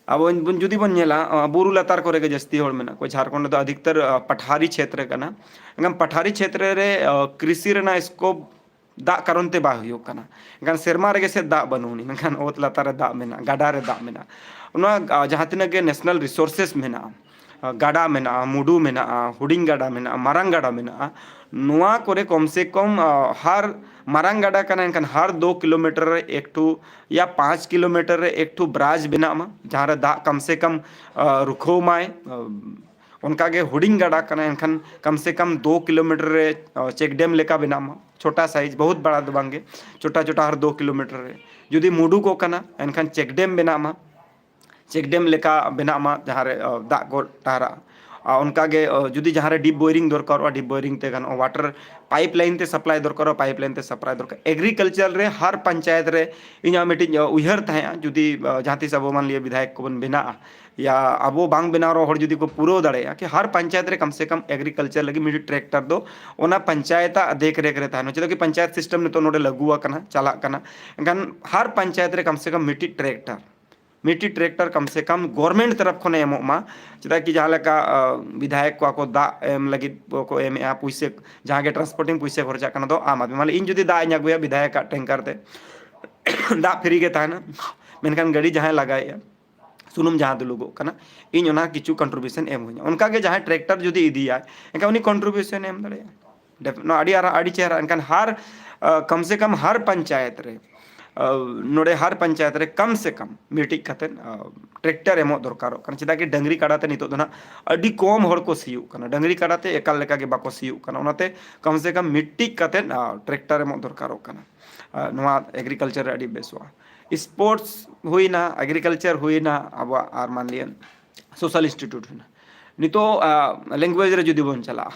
ᱟᱵᱚ ᱵᱚᱱ ᱡᱩᱫᱤ ᱵᱚᱱ ᱧᱮᱞᱟ, ᱵᱩᱨᱩ ᱞᱟᱛᱟᱨ ᱠᱚᱨᱮ ᱜᱮ ᱡᱟᱹᱥᱛᱤ ᱦᱚᱲ ᱢᱮᱱᱟᱜ ᱠᱚᱣᱟ᱾ ᱡᱷᱟᱲᱠᱷᱚᱸᱰ ᱨᱮᱫᱚ ᱟᱫᱷᱤᱠᱛᱟᱨ ᱯᱟᱴᱷᱟᱨᱤ ᱪᱷᱮᱛᱨᱚ ᱠᱟᱱᱟ᱾ ᱮᱱᱠᱷᱟᱱ ᱯᱟᱴᱷᱟᱨᱤ ᱪᱷᱮᱛᱨᱚ ᱨᱮ ᱠᱨᱤᱥᱤ ᱨᱮᱱᱟᱜ ᱥᱠᱳᱯ ᱫᱟᱜ ᱠᱟᱨᱚᱱ ᱛᱮ ᱵᱟᱭ ᱦᱩᱭᱩᱜ ᱠᱟᱱᱟ᱾ ᱮᱱᱠᱷᱟᱱ ᱥᱮᱨᱢᱟ ᱨᱮᱜᱮ ᱥᱮ ᱫᱟᱜ ᱵᱟᱹᱱᱩᱜ ᱟᱹᱱᱤᱡ, ᱢᱮᱱᱠᱷᱟᱱ ᱚᱛ ᱞᱟᱛᱟᱨ ᱨᱮ ᱫᱟᱜ ᱢᱮᱱᱟᱜᱼᱟ, ᱜᱟᱰᱟ ᱨᱮ ᱫᱟᱜ ᱢᱮᱱᱟᱜᱼᱟ᱾ ᱚᱱᱟ ᱡᱟᱦᱟᱸ ᱛᱤᱱᱟᱹᱜ ᱜᱮ ᱱᱮᱥᱱᱟᱞ ᱨᱤᱥᱳᱨᱥᱮᱥ ᱢᱮᱱᱟᱜᱼᱟ, ᱜᱟᱰᱟ ᱢᱮᱱᱟᱜᱼᱟ, ᱢᱩᱰᱩ ᱢᱮᱱᱟᱜᱼᱟ, ᱦᱩᱰᱤᱧ ᱜᱟᱰᱟ ᱢᱮᱱᱟᱜᱼᱟ, ᱢᱟᱨᱟᱝ ᱜᱟᱰᱟ ᱢᱮᱱᱟᱜᱼᱟ, ᱱᱚᱣᱟ ᱠᱚᱨᱮ ᱠᱚᱢ ᱥᱮ ᱠᱚᱢ ᱦᱟᱨ ᱢᱟᱨᱟᱝ ᱜᱟᱰᱟ ᱠᱟᱱᱟ, ᱮᱱᱠᱷᱟᱱ ᱦᱟᱨ ᱫᱩ ᱠᱤᱞᱳᱢᱤᱴᱟᱨ ᱨᱮ ᱮᱠᱴᱩ ᱭᱟ ᱯᱟᱸᱪ ᱠᱤᱞᱳᱢᱤᱴᱟᱨ ᱨᱮ ᱮᱠᱴᱩ ᱵᱨᱟᱡᱽ ᱵᱮᱱᱟᱜ ᱢᱟ, ᱡᱟᱦᱟᱸ ᱨᱮ ᱫᱟᱜ ᱠᱚᱢ ᱥᱮ ᱠᱚᱢ ᱨᱩᱠᱷᱟᱹᱣ ᱢᱟᱭ᱾ ᱚᱱᱠᱟᱜᱮ ᱦᱩᱰᱤᱧ ᱜᱟᱰᱟ ᱠᱟᱱᱟ, ᱮᱱᱠᱷᱟᱱ ᱠᱚᱢ ᱥᱮ ᱠᱚᱢ ᱫᱩ ᱠᱤᱞᱳᱢᱤᱴᱟᱨ ᱨᱮ ᱪᱮᱠ ᱰᱮᱢ ᱞᱮᱠᱟ ᱵᱮᱱᱟᱜ ᱢᱟ, ᱪᱷᱳᱴᱟ ᱥᱟᱭᱤᱡᱽ, ᱵᱚᱦᱩᱛ ᱵᱟᱲᱟ ᱫᱚ ᱵᱟᱝᱜᱮ, ᱪᱷᱳᱴᱟ ᱪᱷᱳᱴᱟ ᱦᱟᱨ ᱫᱩ ᱠᱤᱞᱳᱢᱤᱴᱟᱨ ᱨᱮ᱾ ᱡᱩᱫᱤ ᱢᱩᱰᱩ ᱠᱚ ᱠᱟᱱᱟ, ᱮᱱᱠᱷᱟᱱ ᱪᱮᱠ ᱰᱮᱢ ᱵᱮᱱᱟᱜ ᱢᱟ, ᱪᱮᱠ ᱰᱮᱢ ᱞᱮᱠᱟ ᱵᱮᱱᱟᱜ ᱢᱟ, ᱡᱟᱦᱟᱸ ᱨᱮ ᱫᱟᱜ ᱠᱚ ᱴᱟᱦᱟᱨᱟᱜᱼᱟ᱾ ᱟᱨ ᱚᱱᱠᱟᱜᱮ ᱡᱩᱫᱤ ᱡᱟᱦᱟᱸ ᱨᱮ ᱰᱤᱯ ᱵᱳᱭᱨᱤᱝ ᱫᱚᱨᱠᱟᱨᱚᱜᱼᱟ, ᱰᱤᱯ ᱵᱳᱭᱨᱤᱝ ᱛᱮ ᱜᱟᱱᱚᱜᱼᱟ, ᱣᱟᱴᱟᱨ ᱯᱟᱭᱤᱯ ᱞᱟᱭᱤᱱ ᱛᱮ ᱥᱟᱯᱞᱟᱭ ᱫᱚᱨᱠᱟᱨᱚᱜᱼᱟ, ᱯᱟᱭᱤᱯ ᱞᱟᱭᱤᱱ ᱛᱮ ᱥᱟᱯᱞᱟᱭ ᱫᱚᱨᱠᱟᱨ᱾ ᱮᱜᱽᱨᱤᱠᱟᱞᱪᱟᱨ ᱨᱮ ᱦᱟᱨ ᱯᱚᱧᱪᱟᱭᱮᱛ ᱨᱮ ᱤᱧᱟᱹᱜ ᱢᱤᱫᱴᱤᱡ ᱩᱭᱦᱟᱹᱨ ᱛᱟᱦᱮᱸᱜᱼᱟ, ᱡᱩᱫᱤ ᱡᱟᱦᱟᱸ ᱛᱤᱥ ᱟᱵᱚ ᱢᱟᱱ ᱞᱤᱭᱟ ᱵᱤᱫᱷᱟᱭᱚᱠ ᱠᱚᱵᱚᱱ ᱵᱮᱱᱟᱜᱼᱟ, ᱭᱟ ᱟᱵᱚ ᱵᱟᱝ ᱵᱮᱱᱟᱣ ᱨᱮᱦᱚᱸ ᱦᱚᱲ ᱡᱩᱫᱤ ᱠᱚ ᱯᱩᱨᱟᱹᱣ ᱫᱟᱲᱮᱭᱟᱜᱼᱟ ᱠᱤ ᱦᱟᱨ ᱯᱚᱧᱪᱟᱭᱮᱛ ᱨᱮ ᱠᱚᱢ ᱥᱮ ᱠᱚᱢ ᱮᱜᱽᱨᱤᱠᱟᱞᱪᱟᱨ ᱞᱟᱹᱜᱤᱫ ᱢᱤᱫᱴᱤᱡ ᱴᱨᱟᱠᱴᱟᱨ ᱫᱚ ᱚᱱᱟ ᱯᱚᱧᱪᱟᱭᱮᱛᱟᱜ ᱫᱮᱠᱷ ᱨᱮᱠᱷ ᱨᱮ ᱛᱟᱦᱮᱱᱟ᱾ ᱪᱮᱫᱟᱜ ᱠᱤ ᱯᱚᱧᱪᱟᱭᱮᱛ ᱥᱤᱥᱴᱮᱢ ᱱᱤᱛᱚᱜ ᱱᱚᱰᱮ ᱞᱟᱹᱜᱩ ᱟᱠᱟᱱᱟ, ᱪᱟᱞᱟᱜ ᱠᱟᱱᱟ᱾ ᱮᱱᱠᱷᱟᱱ ᱦᱟᱨ ᱯᱚᱧᱪᱟᱭᱮᱛ ᱨᱮ ᱠᱚᱢ ᱥᱮ ᱠᱚᱢ ᱢᱤᱫᱴᱤᱡ ᱴᱨᱟᱠᱴᱟᱨ ᱢᱤᱫᱴᱤᱡ ᱴᱨᱟᱠᱴᱟᱨ ᱠᱚᱢ ᱥᱮ ᱠᱚᱢ ᱜᱚᱨᱢᱮᱱᱴ ᱛᱚᱨᱚᱯ ᱠᱷᱚᱱᱮ ᱮᱢᱚᱜ ᱢᱟ᱾ ᱪᱮᱫᱟᱜ ᱠᱤ ᱡᱟᱦᱟᱸ ᱞᱮᱠᱟ ᱵᱤᱫᱷᱟᱭᱚᱠ ᱠᱚ ᱟᱠᱚ ᱫᱟᱜ ᱮᱢ ᱞᱟᱹᱜᱤᱫ ᱠᱚ ᱮᱢᱮᱜᱼᱟ, ᱯᱩᱭᱥᱟᱹ ᱡᱟᱦᱟᱸ ᱜᱮ ᱴᱨᱟᱱᱥᱯᱳᱨᱴᱤᱝ ᱯᱩᱭᱥᱟᱹ ᱠᱷᱚᱨᱪᱟᱜ ᱠᱟᱱᱟ ᱫᱚ ᱟᱢ ᱟᱫᱢᱮ ᱢᱟᱱᱮ ᱤᱧ ᱡᱩᱫᱤ ᱫᱟᱜ ᱤᱧ ᱟᱹᱜᱩᱭᱟ ᱵᱤᱫᱷᱟᱭᱚᱠᱟᱜ ᱴᱮᱝᱠᱟᱨ ᱛᱮ ᱫᱟᱜ ᱯᱷᱤᱨᱤ ᱜᱮ ᱛᱟᱦᱮᱱᱟ, ᱢᱮᱱᱠᱷᱟᱱ ᱜᱟᱹᱰᱤ ᱡᱟᱦᱟᱸᱭ ᱞᱟᱜᱟᱭᱮᱜᱼᱟ, ᱥᱩᱱᱩᱢ ᱡᱟᱦᱟᱸ ᱫᱩᱞᱩᱜᱚᱜ ᱠᱟᱱᱟ, ᱤᱧ ᱚᱱᱟ ᱠᱤᱪᱷᱩ ᱠᱚᱱᱴᱨᱤᱵᱤᱭᱩᱥᱚᱱ ᱮᱢ ᱦᱩᱭᱩᱜᱼᱟ᱾ ᱚᱱᱠᱟᱜᱮ ᱡᱟᱦᱟᱸᱭ ᱴᱨᱟᱠᱴᱟᱨ ᱡᱩᱫᱤ ᱤᱫᱤᱭᱟᱭ, ᱮᱱᱠᱷᱟᱱ ᱩᱱᱤ ᱠᱚᱱᱴᱨᱤᱵᱤᱭᱩᱥᱚᱱ ᱮᱢ ᱫᱟᱲᱮᱭᱟᱜᱼᱟ᱾ ᱱᱚᱣᱟ ᱟᱹᱰᱤ ᱟᱨ ᱟᱹᱰᱤ ᱪᱮᱦᱨᱟ᱾ ᱮᱱᱠᱷᱟᱱ ᱦᱟᱨ ᱠᱚᱢ ᱥᱮ ᱠᱚᱢ ᱦᱟᱨ ᱯᱚᱧᱪᱟᱭᱮᱛ ᱨᱮ ᱱᱚᱰᱮ ᱦᱟᱨ ᱯᱚᱧᱪᱟᱭᱮᱛ ᱨᱮ ᱠᱚᱢ ᱥᱮ ᱠᱚᱢ ᱢᱤᱫᱴᱤᱡ ᱠᱟᱛᱮᱫ ᱴᱨᱟᱠᱴᱟᱨ ᱮᱢᱚᱜ ᱫᱚᱨᱠᱟᱨᱚᱜ ᱠᱟᱱᱟ᱾ ᱪᱮᱫᱟᱜ ᱠᱤ ᱰᱟᱹᱝᱨᱤ ᱠᱟᱰᱟ ᱛᱮ ᱱᱤᱛᱚᱜ ᱫᱚ ᱱᱟᱦᱟᱜ ᱟᱹᱰᱤ ᱠᱚᱢ ᱦᱚᱲ ᱠᱚ ᱥᱤᱭᱳᱜ ᱠᱟᱱᱟ, ᱰᱟᱹᱝᱨᱤ ᱠᱟᱰᱟ ᱛᱮ ᱮᱠᱟᱞ ᱞᱮᱠᱟ ᱜᱮ ᱵᱟᱠᱚ ᱥᱤᱭᱳᱜ ᱠᱟᱱᱟ᱾ ᱚᱱᱟᱛᱮ ᱠᱚᱢ ᱥᱮ ᱠᱚᱢ ᱢᱤᱫᱴᱤᱡ ᱠᱟᱛᱮᱫ ᱴᱨᱟᱠᱴᱟᱨ ᱮᱢᱚᱜ ᱫᱚᱨᱠᱟᱨᱚᱜ ᱠᱟᱱᱟ᱾ ᱱᱚᱣᱟ ᱮᱜᱽᱨᱤᱠᱟᱞᱪᱟᱨ ᱨᱮ ᱟᱹᱰᱤ ᱵᱮᱥᱚᱜᱼᱟ᱾ ᱥᱯᱳᱨᱴᱥ ᱦᱩᱭᱱᱟ, ᱮᱜᱽᱨᱤᱠᱟᱞᱪᱟᱨ ᱦᱩᱭᱱᱟ, ᱟᱵᱚᱣᱟᱜ ᱟᱨ ᱢᱟᱱᱞᱤᱭᱟ ᱥᱳᱥᱟᱞ ᱤᱱᱥᱴᱤᱴᱤᱭᱩᱴ ᱦᱩᱭᱱᱟ᱾ ᱱᱤᱛᱚᱜ ᱞᱮᱝᱜᱩᱭᱮᱡᱽ ᱨᱮ ᱡᱩᱫᱤ ᱵᱚᱱ ᱪᱟᱞᱟᱜᱼᱟ,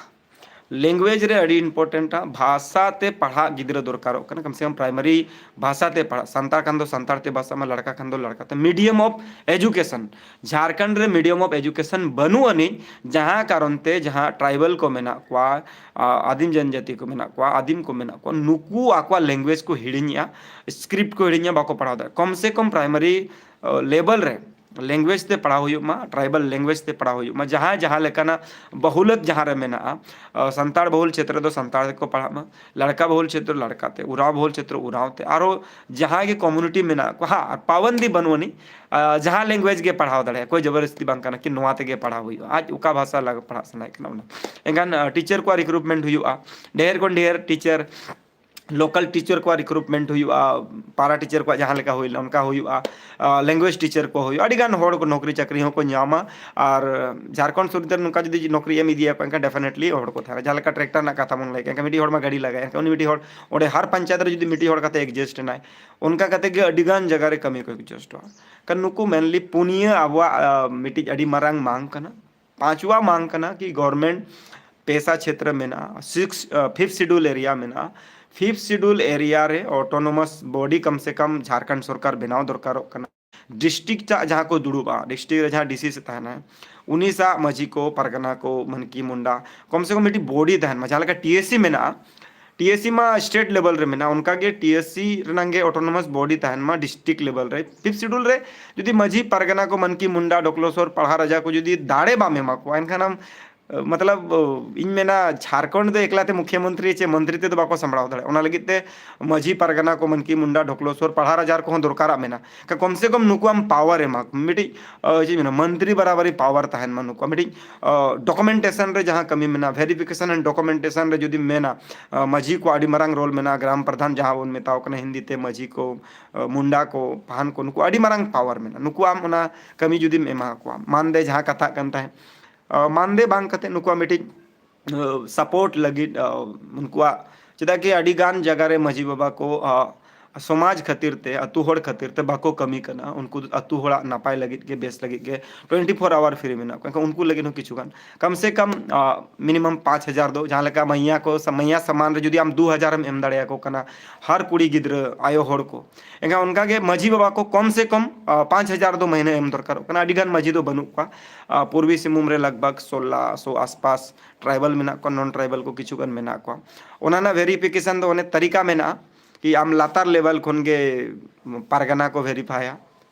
ᱞᱮᱝᱜᱩᱭᱮᱡᱽ ᱨᱮ ᱟᱹᱰᱤ ᱤᱢᱯᱚᱨᱴᱮᱱᱴᱟ᱾ ᱵᱷᱟᱥᱟ ᱛᱮ ᱯᱟᱲᱦᱟᱜ ᱜᱤᱫᱽᱨᱟᱹ ᱫᱚᱨᱠᱟᱨᱚᱜ ᱠᱟᱱᱟ, ᱠᱚᱢ ᱥᱮ ᱠᱚᱢ ᱯᱨᱟᱭᱢᱟᱨᱤ ᱵᱷᱟᱥᱟ ᱛᱮ ᱯᱟᱲᱦᱟᱜ᱾ ᱥᱟᱱᱛᱟᱲ ᱠᱷᱟᱱ ᱫᱚ ᱥᱟᱱᱛᱟᱲ ᱛᱮ ᱵᱷᱟᱥᱟ ᱢᱟ, ᱞᱟᱲᱠᱟ ᱠᱷᱟᱱ ᱫᱚ ᱞᱟᱲᱠᱟ ᱛᱮ᱾ ᱢᱤᱰᱤᱭᱟᱢ ᱚᱯᱷ ᱮᱡᱩᱠᱮᱥᱚᱱ, ᱡᱷᱟᱲᱠᱷᱚᱸᱰ ᱨᱮ ᱢᱤᱰᱤᱭᱟᱢ ᱚᱯᱷ ᱮᱡᱩᱠᱮᱥᱚᱱ ᱵᱟᱹᱱᱩᱜ ᱟᱹᱱᱤᱡ, ᱡᱟᱦᱟᱸ ᱠᱟᱨᱚᱱ ᱛᱮ ᱡᱟᱦᱟᱸ ᱴᱨᱟᱭᱵᱟᱞ ᱠᱚ ᱢᱮᱱᱟᱜ ᱠᱚᱣᱟ, ᱟ, ᱟᱹᱫᱤᱢ ᱡᱚᱱᱡᱟᱹᱛᱤ ᱠᱚ ᱢᱮᱱᱟᱜ ᱠᱚᱣᱟ, ᱟᱹᱫᱤᱢ ᱠᱚ ᱢᱮᱱᱟᱜ ᱠᱚᱣᱟ, ᱱᱩᱠᱩ ᱟᱠᱚᱣᱟᱜ ᱞᱮᱝᱜᱩᱭᱮᱡᱽ ᱠᱚ ᱦᱤᱲᱤᱧᱮᱜᱼᱟ, ᱥᱠᱨᱤᱯᱴ ᱠᱚ ᱦᱤᱲᱤᱧᱟ, ᱵᱟᱠᱚ ᱯᱟᱲᱦᱟᱣ ᱫᱟᱲᱮᱭᱟᱜᱼᱟ᱾ ᱠᱚᱢ ᱥᱮ ᱠᱚᱢ ᱯᱨᱟᱭᱢᱟᱨᱤ ᱞᱮᱵᱮᱞ ᱨᱮ language ᱛᱮ ᱯᱟᱲᱦᱟᱣ ᱦᱩᱭᱩᱜ ᱢᱟ, tribal language ᱛᱮ ᱯᱟᱲᱦᱟᱣ ᱦᱩᱭᱩᱜ ᱢᱟ, ᱡᱟᱦᱟᱸ ᱡᱟᱦᱟᱸ ᱞᱮᱠᱟᱱᱟᱜ ᱵᱟᱹᱦᱩᱞᱚᱛ ᱡᱟᱦᱟᱸ ᱨᱮ ᱢᱮᱱᱟᱜᱼᱟ᱾ ᱥᱟᱱᱛᱟᱲ ᱵᱟᱹᱦᱩᱞ ᱪᱷᱮᱛᱨᱚ ᱫᱚ ᱥᱟᱱᱛᱟᱲ ᱛᱮᱠᱚ ᱯᱟᱲᱦᱟᱜ ᱢᱟ, ᱞᱟᱲᱠᱟ ᱵᱟᱹᱦᱩᱞ ᱪᱷᱮᱛᱨᱚ ᱞᱟᱲᱠᱟ ᱛᱮ, ᱩᱨᱟᱣ ᱵᱟᱹᱦᱩᱞ ᱪᱷᱮᱛᱨᱚ ᱩᱨᱟᱣ ᱛᱮ, ᱟᱨᱚ ᱡᱟᱦᱟᱸ ᱜᱮ community ᱢᱮᱱᱟᱜ ᱠᱚᱣᱟ, ᱦᱟᱸ, ᱟᱨ ᱯᱟᱵᱚᱱᱫᱤ ᱵᱟᱹᱱᱩᱜ ᱟᱹᱱᱤᱡ, ᱡᱟᱦᱟᱸ language ᱜᱮ ᱯᱟᱲᱦᱟᱣ ᱫᱟᱲᱮᱭᱟᱜᱼᱟ, ᱠᱳᱭ ᱡᱚᱵᱚᱨᱫᱚᱥᱛᱤ ᱵᱟᱝ ᱠᱟᱱᱟ ᱠᱤ ᱱᱚᱣᱟ ᱛᱮᱜᱮ ᱯᱟᱲᱦᱟᱣ ᱦᱩᱭᱩᱜᱼᱟ, ᱟᱡ ᱚᱠᱟ ᱵᱷᱟᱥᱟ ᱞᱟᱜ ᱯᱟᱲᱦᱟᱜ ᱥᱟᱱᱟᱭᱮ ᱠᱟᱱᱟ ᱚᱱᱟ᱾ ᱮᱱᱠᱷᱟᱱ ᱴᱤᱪᱟᱨ ᱠᱚᱣᱟᱜ recruitment ᱦᱩᱭᱩᱜᱼᱟ, ᱰᱷᱮᱨ ᱠᱷᱚᱱ ᱰᱷᱮᱨ ᱴᱤᱪᱟᱨ, local teacher ᱠᱚᱣᱟᱜ recruitment ᱦᱩᱭᱩᱜᱼᱟ, ᱯᱟᱨᱟ ᱴᱤᱪᱟᱨ ᱠᱚᱣᱟᱜ ᱡᱟᱦᱟᱸ ᱞᱮᱠᱟ ᱦᱩᱭ ᱞᱮᱱᱟ ᱚᱱᱠᱟ ᱦᱩᱭᱩᱜᱼᱟ, language teacher ᱠᱚ ᱦᱩᱭᱩᱜᱼᱟ, ᱟᱹᱰᱤ ᱜᱟᱱ ᱦᱚᱲ ᱠᱚ ᱱᱚᱠᱨᱤ ᱪᱟᱹᱠᱨᱤ ᱦᱚᱸᱠᱚ ᱧᱟᱢᱟ᱾ ᱟᱨ ᱡᱷᱟᱲᱠᱷᱚᱸᱰ ᱥᱩᱨ ᱨᱮ ᱱᱚᱝᱠᱟ ᱡᱩᱫᱤ ᱱᱚᱠᱨᱤ ᱮᱢ ᱤᱫᱤᱭᱟᱠᱚ ᱮᱱᱠᱷᱟᱱ definitely ᱦᱚᱲ ᱠᱚ ᱛᱟᱦᱮᱱᱟ᱾ ᱡᱟᱦᱟᱸ ᱞᱮᱠᱟ tractor ᱨᱮᱱᱟᱜ ᱠᱟᱛᱷᱟ ᱵᱚᱱ ᱞᱟᱹᱭ ᱠᱮᱫ, ᱮᱱᱠᱷᱟᱱ ᱢᱤᱫᱴᱤᱡ ᱦᱚᱲ ᱢᱟ ᱜᱟᱹᱰᱤ ᱞᱟᱜᱟᱭ, ᱮᱱᱠᱷᱟᱱ ᱩᱱᱤ ᱢᱤᱫᱴᱤᱡ ᱦᱚᱲ ᱚᱸᱰᱮ ᱦᱟᱨ ᱯᱚᱧᱪᱟᱭᱮᱛ ᱨᱮ ᱡᱩᱫᱤ ᱢᱤᱫᱴᱤᱡ ᱦᱚᱲ ᱠᱟᱛᱮ adjust ᱮᱱᱟᱭ, ᱚᱱᱠᱟ ᱠᱟᱛᱮ ᱜᱮ ᱟᱹᱰᱤ ᱜᱟᱱ ᱡᱟᱭᱜᱟ ᱨᱮ ᱠᱟᱹᱢᱤ ᱠᱚ adjustᱚᱜᱼᱟ᱾ ᱠᱟᱨᱚᱱ ᱱᱩᱠᱩ mainly ᱯᱩᱱᱭᱟᱹ ᱟᱵᱚᱣᱟᱜ ᱢᱤᱫᱴᱤᱡ ᱟᱹᱰᱤ ᱢᱟᱨᱟᱝ ᱢᱟᱝ ᱠᱟᱱᱟ᱾ ᱯᱟᱸᱪᱣᱟ ᱢᱟᱝ ᱠᱟᱱᱟ ᱠᱤ government ᱯᱮᱥᱟ ᱪᱷᱮᱛᱨᱚ ᱢᱮᱱᱟᱜᱼᱟ, ᱥᱤᱠᱥ ᱯᱷᱤᱯᱛᱷ ᱥᱤᱰᱩᱞ ᱮᱨᱤᱭᱟ ᱢᱮᱱᱟᱜᱼᱟ, ᱯᱷᱤᱯᱛᱷ ᱥᱤᱰᱩᱞ ᱮᱨᱤᱭᱟ ᱨᱮ autonomous body ᱠᱚᱢ ᱥᱮ ᱠᱚᱢ ᱡᱷᱟᱲᱠᱷᱚᱸᱰ ᱥᱚᱨᱠᱟᱨ ᱵᱮᱱᱟᱣ ᱫᱚᱨᱠᱟᱨᱚᱜ ᱠᱟᱱᱟ᱾ ᱰᱤᱥᱴᱨᱤᱠᱴ ᱥᱟᱜ ᱡᱟᱦᱟᱸ ᱠᱚ ᱫᱩᱲᱩᱵᱼᱟ, ᱰᱤᱥᱴᱨᱤᱠᱴ ᱨᱮ ᱡᱟᱦᱟᱸ ᱰᱤᱥᱤ ᱥᱮ ᱛᱟᱦᱮᱱᱟᱭ, ᱩᱱᱤ ᱥᱟᱜ ᱢᱟᱹᱡᱷᱤ ᱠᱚ, ᱯᱟᱨᱜᱟᱱᱟ ᱠᱚ, ᱢᱟᱱᱠᱤ ᱢᱩᱱᱰᱟ, ᱠᱚᱢ ᱥᱮ ᱠᱚᱢ ᱢᱤᱫᱴᱤᱡ ᱵᱚᱰᱤ ᱛᱟᱦᱮᱱ ᱢᱟ᱾ ᱡᱟᱦᱟᱸ ᱞᱮᱠᱟ ᱴᱤᱮᱥᱤ ᱢᱮᱱᱟᱜᱼᱟ, ᱴᱤᱮᱥᱤ ᱢᱟ ᱥᱴᱮᱴ ᱞᱮᱵᱮᱞ ᱨᱮ ᱢᱮᱱᱟᱜᱼᱟ, ᱚᱱᱠᱟᱜᱮ ᱴᱤᱮᱥᱤ ᱨᱮᱱᱟᱜ ᱜᱮ autonomous body ᱛᱟᱦᱮᱱ ᱢᱟ ᱰᱤᱥᱴᱨᱤᱠᱴ ᱞᱮᱵᱮᱞ ᱨᱮ᱾ ᱯᱷᱤᱯᱛᱷ ᱥᱤᱰᱩᱞ ᱨᱮ ᱡᱩᱫᱤ ᱢᱟᱹᱡᱷᱤ, ᱯᱟᱨᱜᱟᱱᱟ ᱠᱚ, ᱢᱟᱱᱠᱤ ᱢᱩᱱᱰᱟ, ᱰᱚᱠᱞᱚᱥᱚᱨ, ᱯᱟᱲᱦᱟ ᱨᱟᱡᱟ ᱠᱚ ᱡᱩᱫᱤ ᱫᱟᱲᱮ ᱵᱟᱢ ᱮᱢᱟ ᱠᱚᱣᱟ, ᱮᱱᱠᱷᱟᱱ ᱟᱢ ᱢᱚᱛᱞᱚᱵ, ᱤᱧ ᱢᱮᱱᱟ, ᱡᱷᱟᱲᱠᱷᱚᱸᱰ ᱫᱚ ᱮᱠᱞᱟ ᱛᱮ ᱢᱩᱠᱷᱭᱟᱹ ᱢᱚᱱᱛᱨᱤ ᱪᱮ ᱢᱚᱱᱛᱨᱤ ᱛᱮᱫᱚ ᱵᱟᱠᱚ ᱥᱟᱢᱵᱲᱟᱣ ᱫᱟᱲᱮᱭᱟᱜᱼᱟ᱾ ᱚᱱᱟ ᱞᱟᱹᱜᱤᱫ ᱛᱮ ᱢᱟᱹᱡᱷᱤ, ᱯᱟᱨᱜᱟᱱᱟ ᱠᱚ, ᱢᱟᱱᱠᱤ ᱢᱩᱱᱰᱟ, ᱰᱷᱚᱠᱞᱚᱥᱚᱨ, ᱯᱟᱲᱦᱟ ᱨᱟᱡᱟᱨ ᱠᱚᱦᱚᱸ ᱫᱚᱨᱠᱟᱨᱟᱜ ᱢᱮᱱᱟᱜᱼᱟ᱾ ᱠᱚᱢ ᱥᱮ ᱠᱚᱢ ᱱᱩᱠᱩᱣᱟᱜ power ᱮᱢᱟ ᱠᱚ, ᱢᱤᱫᱴᱤᱡ ᱪᱮᱫ ᱤᱧ ᱢᱮᱱᱟ, ᱢᱚᱱᱛᱨᱤ ᱵᱟᱨᱟᱵᱟᱨᱤ power ᱛᱟᱦᱮᱱ ᱢᱟ ᱱᱩᱠᱩᱣᱟᱜ᱾ ᱢᱤᱫᱴᱤᱡ documentation ᱨᱮ ᱡᱟᱦᱟᱸ ᱠᱟᱹᱢᱤ ᱢᱮᱱᱟᱜᱼᱟ, verification and documentation ᱨᱮ ᱡᱩᱫᱤᱢ ᱢᱮᱱᱟ, ᱢᱟᱹᱡᱷᱤ ᱠᱚᱣᱟᱜ ᱟᱹᱰᱤ ᱢᱟᱨᱟᱝ role ᱢᱮᱱᱟᱜᱼᱟ, ᱜᱨᱟᱢ ᱯᱨᱚᱫᱷᱟᱱ ᱡᱟᱦᱟᱸ ᱵᱚᱱ ᱢᱮᱛᱟᱣ ᱠᱟᱱᱟ ᱦᱤᱱᱫᱤ ᱛᱮ ᱢᱟᱹᱡᱷᱤ ᱠᱚ, ᱢᱩᱱᱰᱟ ᱠᱚ, ᱯᱟᱦᱟᱱ ᱠᱚ, ᱱᱩᱠᱩ ᱟᱹᱰᱤ ᱢᱟᱨᱟᱝ power ᱢᱮᱱᱟᱜᱼᱟ᱾ ᱱᱩᱠᱩ ᱟᱢ ᱚᱱᱟ ᱠᱟᱹᱢᱤ ᱡᱩᱫᱤᱢ ᱮᱢᱟ ᱠᱚᱣᱟ, ᱢᱟᱱᱫᱮ ᱡᱟᱦᱟᱸ ᱠᱟᱛᱷᱟᱜ ᱠᱟᱱ ᱛᱟᱦᱮᱸᱫ, ᱢᱟᱱᱫᱮ ᱵᱟᱝ ᱠᱟᱛᱮ ᱱᱩᱠᱩᱣᱟᱜ ᱢᱤᱫᱴᱤᱡ support ᱞᱟᱹᱜᱤᱫ, ᱩᱱᱠᱩᱣᱟᱜ, ᱪᱮᱫᱟᱜ ᱠᱤ ᱟᱹᱰᱤ ᱜᱟᱱ ᱡᱟᱭᱜᱟ ᱨᱮ ᱢᱟᱹᱡᱷᱤ ᱵᱟᱵᱟ ᱠᱚ ᱥᱚᱢᱟᱡᱽ ᱠᱷᱟᱹᱛᱤᱨ ᱛᱮ, ᱟᱹᱛᱩ ᱦᱚᱲ ᱠᱷᱟᱹᱛᱤᱨ ᱛᱮ ᱵᱟᱠᱚ ᱠᱟᱹᱢᱤ ᱠᱟᱱᱟ᱾ ᱩᱱᱠᱩ ᱫᱚ ᱟᱹᱛᱩ ᱦᱚᱲᱟᱜ ᱱᱟᱯᱟᱭ ᱞᱟᱹᱜᱤᱫ ᱜᱮ, ᱵᱮᱥ ᱞᱟᱹᱜᱤᱫ ᱜᱮ twenty four hour free ᱢᱮᱱᱟᱜ ᱠᱚᱣᱟ᱾ ᱮᱱᱠᱷᱟᱱ ᱩᱱᱠᱩ ᱞᱟᱹᱜᱤᱫ ᱦᱚᱸ ᱠᱤᱪᱷᱩ ᱜᱟᱱ, ᱠᱚᱢ ᱥᱮ ᱠᱚᱢ minimum ᱯᱟᱸᱪ ᱦᱟᱡᱟᱨ ᱫᱚ, ᱡᱟᱦᱟᱸ ᱞᱮᱠᱟ ᱢᱟᱹᱭᱟ ᱠᱚ, ᱢᱟᱹᱭᱟ ᱥᱟᱢᱟᱱ ᱨᱮ ᱡᱩᱫᱤ ᱟᱢ ᱫᱩ ᱦᱟᱡᱟᱨ ᱮᱢ ᱮᱢ ᱫᱟᱲᱮᱭᱟᱠᱚ ᱠᱟᱱᱟ ᱦᱟᱨ ᱠᱩᱲᱤ ᱜᱤᱫᱽᱨᱟᱹ ᱟᱭᱳ ᱦᱚᱲ ᱠᱚ, ᱮᱱᱠᱷᱟᱱ ᱚᱱᱠᱟ ᱜᱮ ᱢᱟᱹᱡᱷᱤ ᱵᱟᱵᱟ ᱠᱚ ᱠᱚᱢ ᱥᱮ ᱠᱚᱢ ᱯᱟᱸᱪ ᱦᱟᱡᱟᱨ ᱫᱚ ᱢᱟᱹᱦᱱᱟᱹ ᱮᱢ ᱫᱚᱨᱠᱟᱨᱚᱜ ᱠᱟᱱᱟ᱾ ᱟᱹᱰᱤ ᱜᱟᱱ ᱢᱟᱹᱡᱷᱤ ᱫᱚ ᱵᱟᱹᱱᱩᱜ ᱠᱚᱣᱟ᱾ ᱯᱩᱨᱵᱤ ᱥᱤᱝᱵᱷᱩᱢ ᱨᱮ ᱞᱟᱜᱽ ᱵᱷᱟᱜᱽ ᱥᱳᱞᱞᱳ ᱥᱚ ᱟᱥᱯᱟᱥ tribal ᱢᱮᱱᱟᱜ ᱠᱚᱣᱟ, non tribal ᱠᱚ ᱠᱤᱪᱷᱩ ᱜᱟᱱ ᱢᱮᱱᱟᱜ ᱠᱚᱣᱟ᱾ ᱚᱱᱟ ᱨᱮᱱᱟᱜ verification ᱫᱚ ᱚᱱᱮ ᱛᱟᱹᱨᱤᱠᱟ ᱢᱮᱱᱟᱜᱼᱟ ᱠᱤ ᱟᱢ ᱞᱟᱛᱟᱨ level ᱠᱷᱚᱱ ᱜᱮ ᱯᱟᱨᱜᱟᱱᱟ ᱠᱚ verifyᱟ,